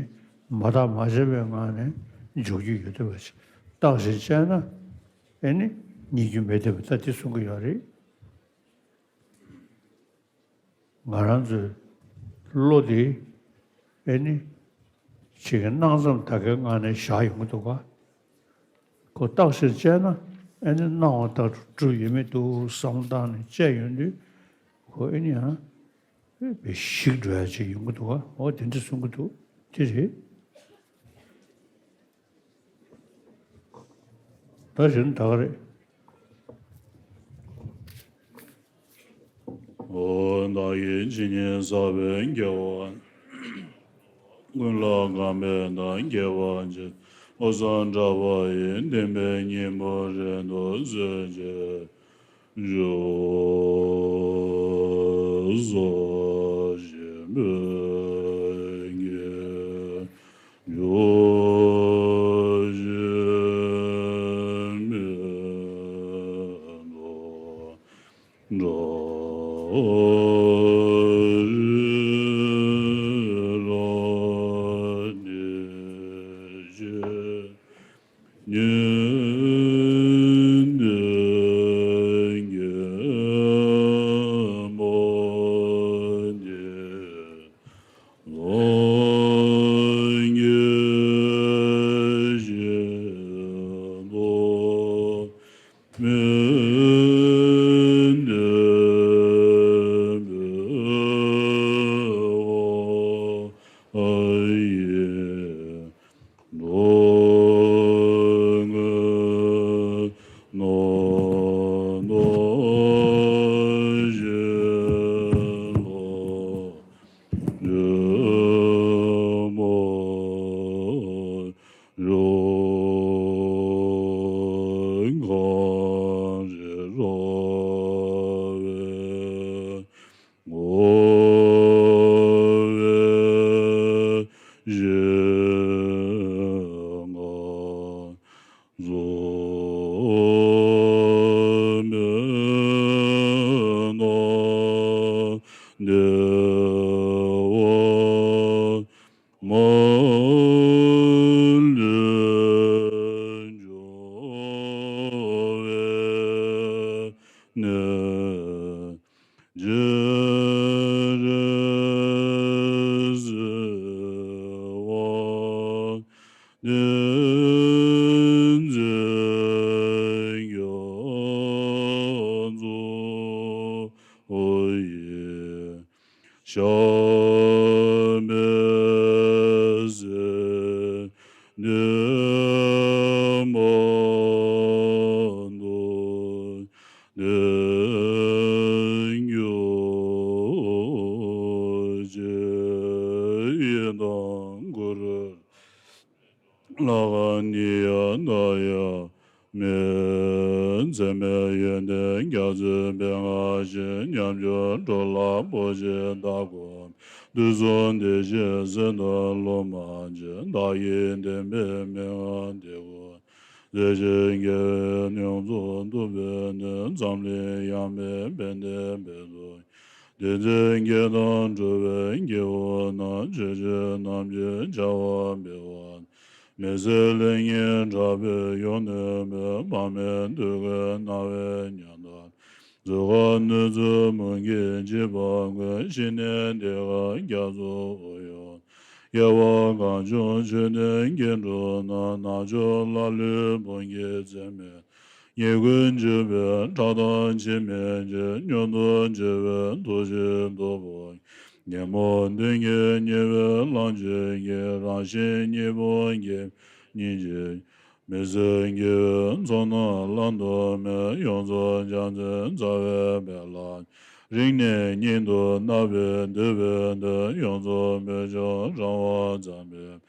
མ་བརྟགས་མ་དཔྱད་པའི་ངང་ནས་འཇོག་རྒྱུ་ཡོད་དེ་བ་ཞིག་བརྟགས་ཤིང་དཔྱད་ན་ཨེ་ནི་རྙེད་རྒྱུ་མེད་དེ་བ། ད་དེ་གསུང་གི་ཡོད་རེད། ང་རང་ཚོའི་བློ་དེ་ཨེ་ནི་ཅིག་གི་སྣང་ཙམ་ད་གའི་ངང་ནས་བཞག་ཡོང་གི་འདུག་ག་ཁོ་བརྟགས་ཤིང་དཔྱད་ན་ཨེ་ནི་སྣང་བ་ལྟར་དུ་གྲུབ་ཡོད་མི་འདུག་བསམ་བློ་བཏང་ནས་དཔྱད་ཡོང་དུས། ཁོ་ཨེ་ནི་ཡང་བའི་ཞིག་འགྲོ་ཡ་ཅིག་ཡོང་གི་འདུག་ག་འོ་དེ་འདྲ་གསུང་གི་འདུག་དེ་རེད། ད་གཞོན་ད་ག་རེད། འོ་བདག་གིས་ཇི་སྙེད་བསགས་པའི་དགེ་བ། ཀུན་ལ་གང་བས་བདག་དགེ་བ་འབྱེད། འོ་ཙམ་གྲགས་པ་ཡིས། བདེན་པའི་སྙིང་པོ་རེ་དོགས་སོལ་ཅིག་ལྷ་ཁང་ནི་ཡ་ད་ཡ་མེ། འཛད་མེད་ཡོན་ཏན་རྒྱ་མཚོའི་མན་ངག་བཞིན། ཉམས་འགྱུར་འགྲོ་ལ་བོད་ཆེན་དར་དགོས། དུས་གསུམ་བདེ་གཤེགས་སེམས་དང་སློབ་མ་མཆོད། བདག་གི་བདེན་པའི་མན་ངག་འདི་ཀུན། རྫས་ཆེན་དགེ་བའི་ཡོངས་རྫོགས་ཐོབ་པའི་གནས། འཛམ་གླིང་ཡངས་པའི་བན་དེ་བོད་དུ། བདེན་ཚིག་གི་དོན་སྒྲུབ་པའི་སྐྱེ་བོ་རྣམས། ཆོས་སྤྱོད་རྣམས་ཀྱི་བྱ་བ་འབད་བར། མི་ཟད་ལེགས་ཉེས་ཕྲག་པའི་ཡུལ་ནས་མེད། དཔག་མེད་འདོད་དགུའི་སྣང་བས་ཉམས་དང་། གཟུགས་ཁམས་གནོད་འཚེ་མུན་གྱིས་འཇིག་པ་ཀུན། ཞི་གནས་བདེ་ཁམས་རྒྱ་མཚོའི་དབུས་ཡོད། སྐྱེ་བ་གང་བྱུང་ཆོས་ལྡན་སྐྱེ་འགྲོ་ན། ནག་ཕྱོགས་ལ་ལུས་བུམ་གྱི་རྩེ་མོའི། ཉེས་ཀུན་བཅོམ་པའི་ཕྲག་དོག་འཆི་མེད་ཀྱི། མྱུར་དུ་མཆོད་པའི་ཐུགས་རྗེའི་སྟོབས་པོ། ཉོན་མོངས་གདོན་བགེགས་ཉེས་པའི་ལྷག་བཅས་ཀྱི། རང་བཞིན་གཉིས་པོ་དགེ་བའི་སྙིང་རྗེ། མི་ཟད་དགེ་བའི་ཚོགས་རྣམས་བླ་ན་མེད། ཡོངས་རྫོགས་རྒྱལ་མཚན་རྩ་བའི་དཔལ་ལ། རིང་ནས་ཉིད་དུ་བརྣག་པའི་འདོད་པའི་དོན། ཡོངས་རྫོགས་བོད་ལྗོངས་རང་དབང་བརྩམས་པའི།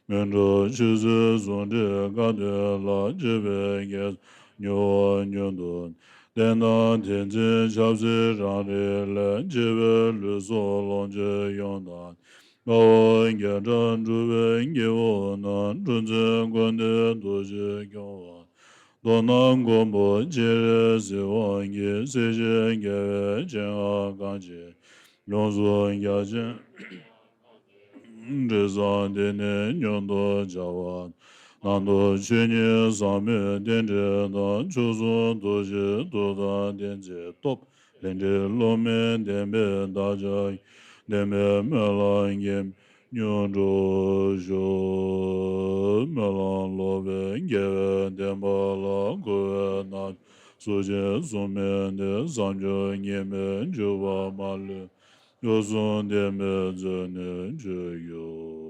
སྔོན་འགྲོ་ཆོས་སྲིད་ཟུང་འབྲེལ་དཀའ་སྡུག་ལ། སྤྱོད་པའི་དགེ་རྩ་མྱུར་བ་མྱུར་དུ། བསྟན་དང་བསྟན་འཛིན་ཆབ་སྲིད་རང་རིགས་ལས། འཆི་བའི་ལུས་སྲོག་ལོངས་སྤྱོད་ཡོངས་དག་དཀའ་བ་བརྒྱ་ཕྲག་སྒྲུབ་པའི་སྐྱེ་བོ་རྣམས། འཁྲུག་འཛིན་ཀུན་ཏུ་འདུ་བྱེད་སྐྱོང་བ། དོན་དམ་མགོན་པོ་སྤྱན་རས་གཟིགས་དབང་གིས། སྲིད་ཞིའི་དགེ་བའི་སྤྱན་སྔར་གང་ཕྱིར། ཡོངས་སུ་རྒྱ་ཆེན་འབྲས་བཟང་འདི་ནི་མྱུར་དུ་བྱ་བ། ནང་དུ་ཆོས་ཉིད་ཟབ་མོའི་རྟེན་འབྲེལ་དང་། མཆོག་གསུམ་ཐུགས་རྗེའི་མཐུ་དང་བསྟན་འཛིན་སྟོབས། ལས་འབྲས་སློབ་མའི་བདེན་པའི་བདག་ཅག་གི། བདེན་པའི་སྨོན་ལམ་དགེ་མྱུར་འགྲུབ་ཤོག། སྨོན་ལམ་ལོག་པའི་དགེ་བའི་བདེན་པ་ལ། འཁོར་བའི་ནང་སུ་འཆིང་གཟུགས་མེད་འདི། བསམ་སྦྱོར་ངེས་མེད་འཇུག་པ་མ་ལུས། མཆོག་གསུམ་བདེན་པའི་མཛོད་ནས་འཇུག་གྱུར།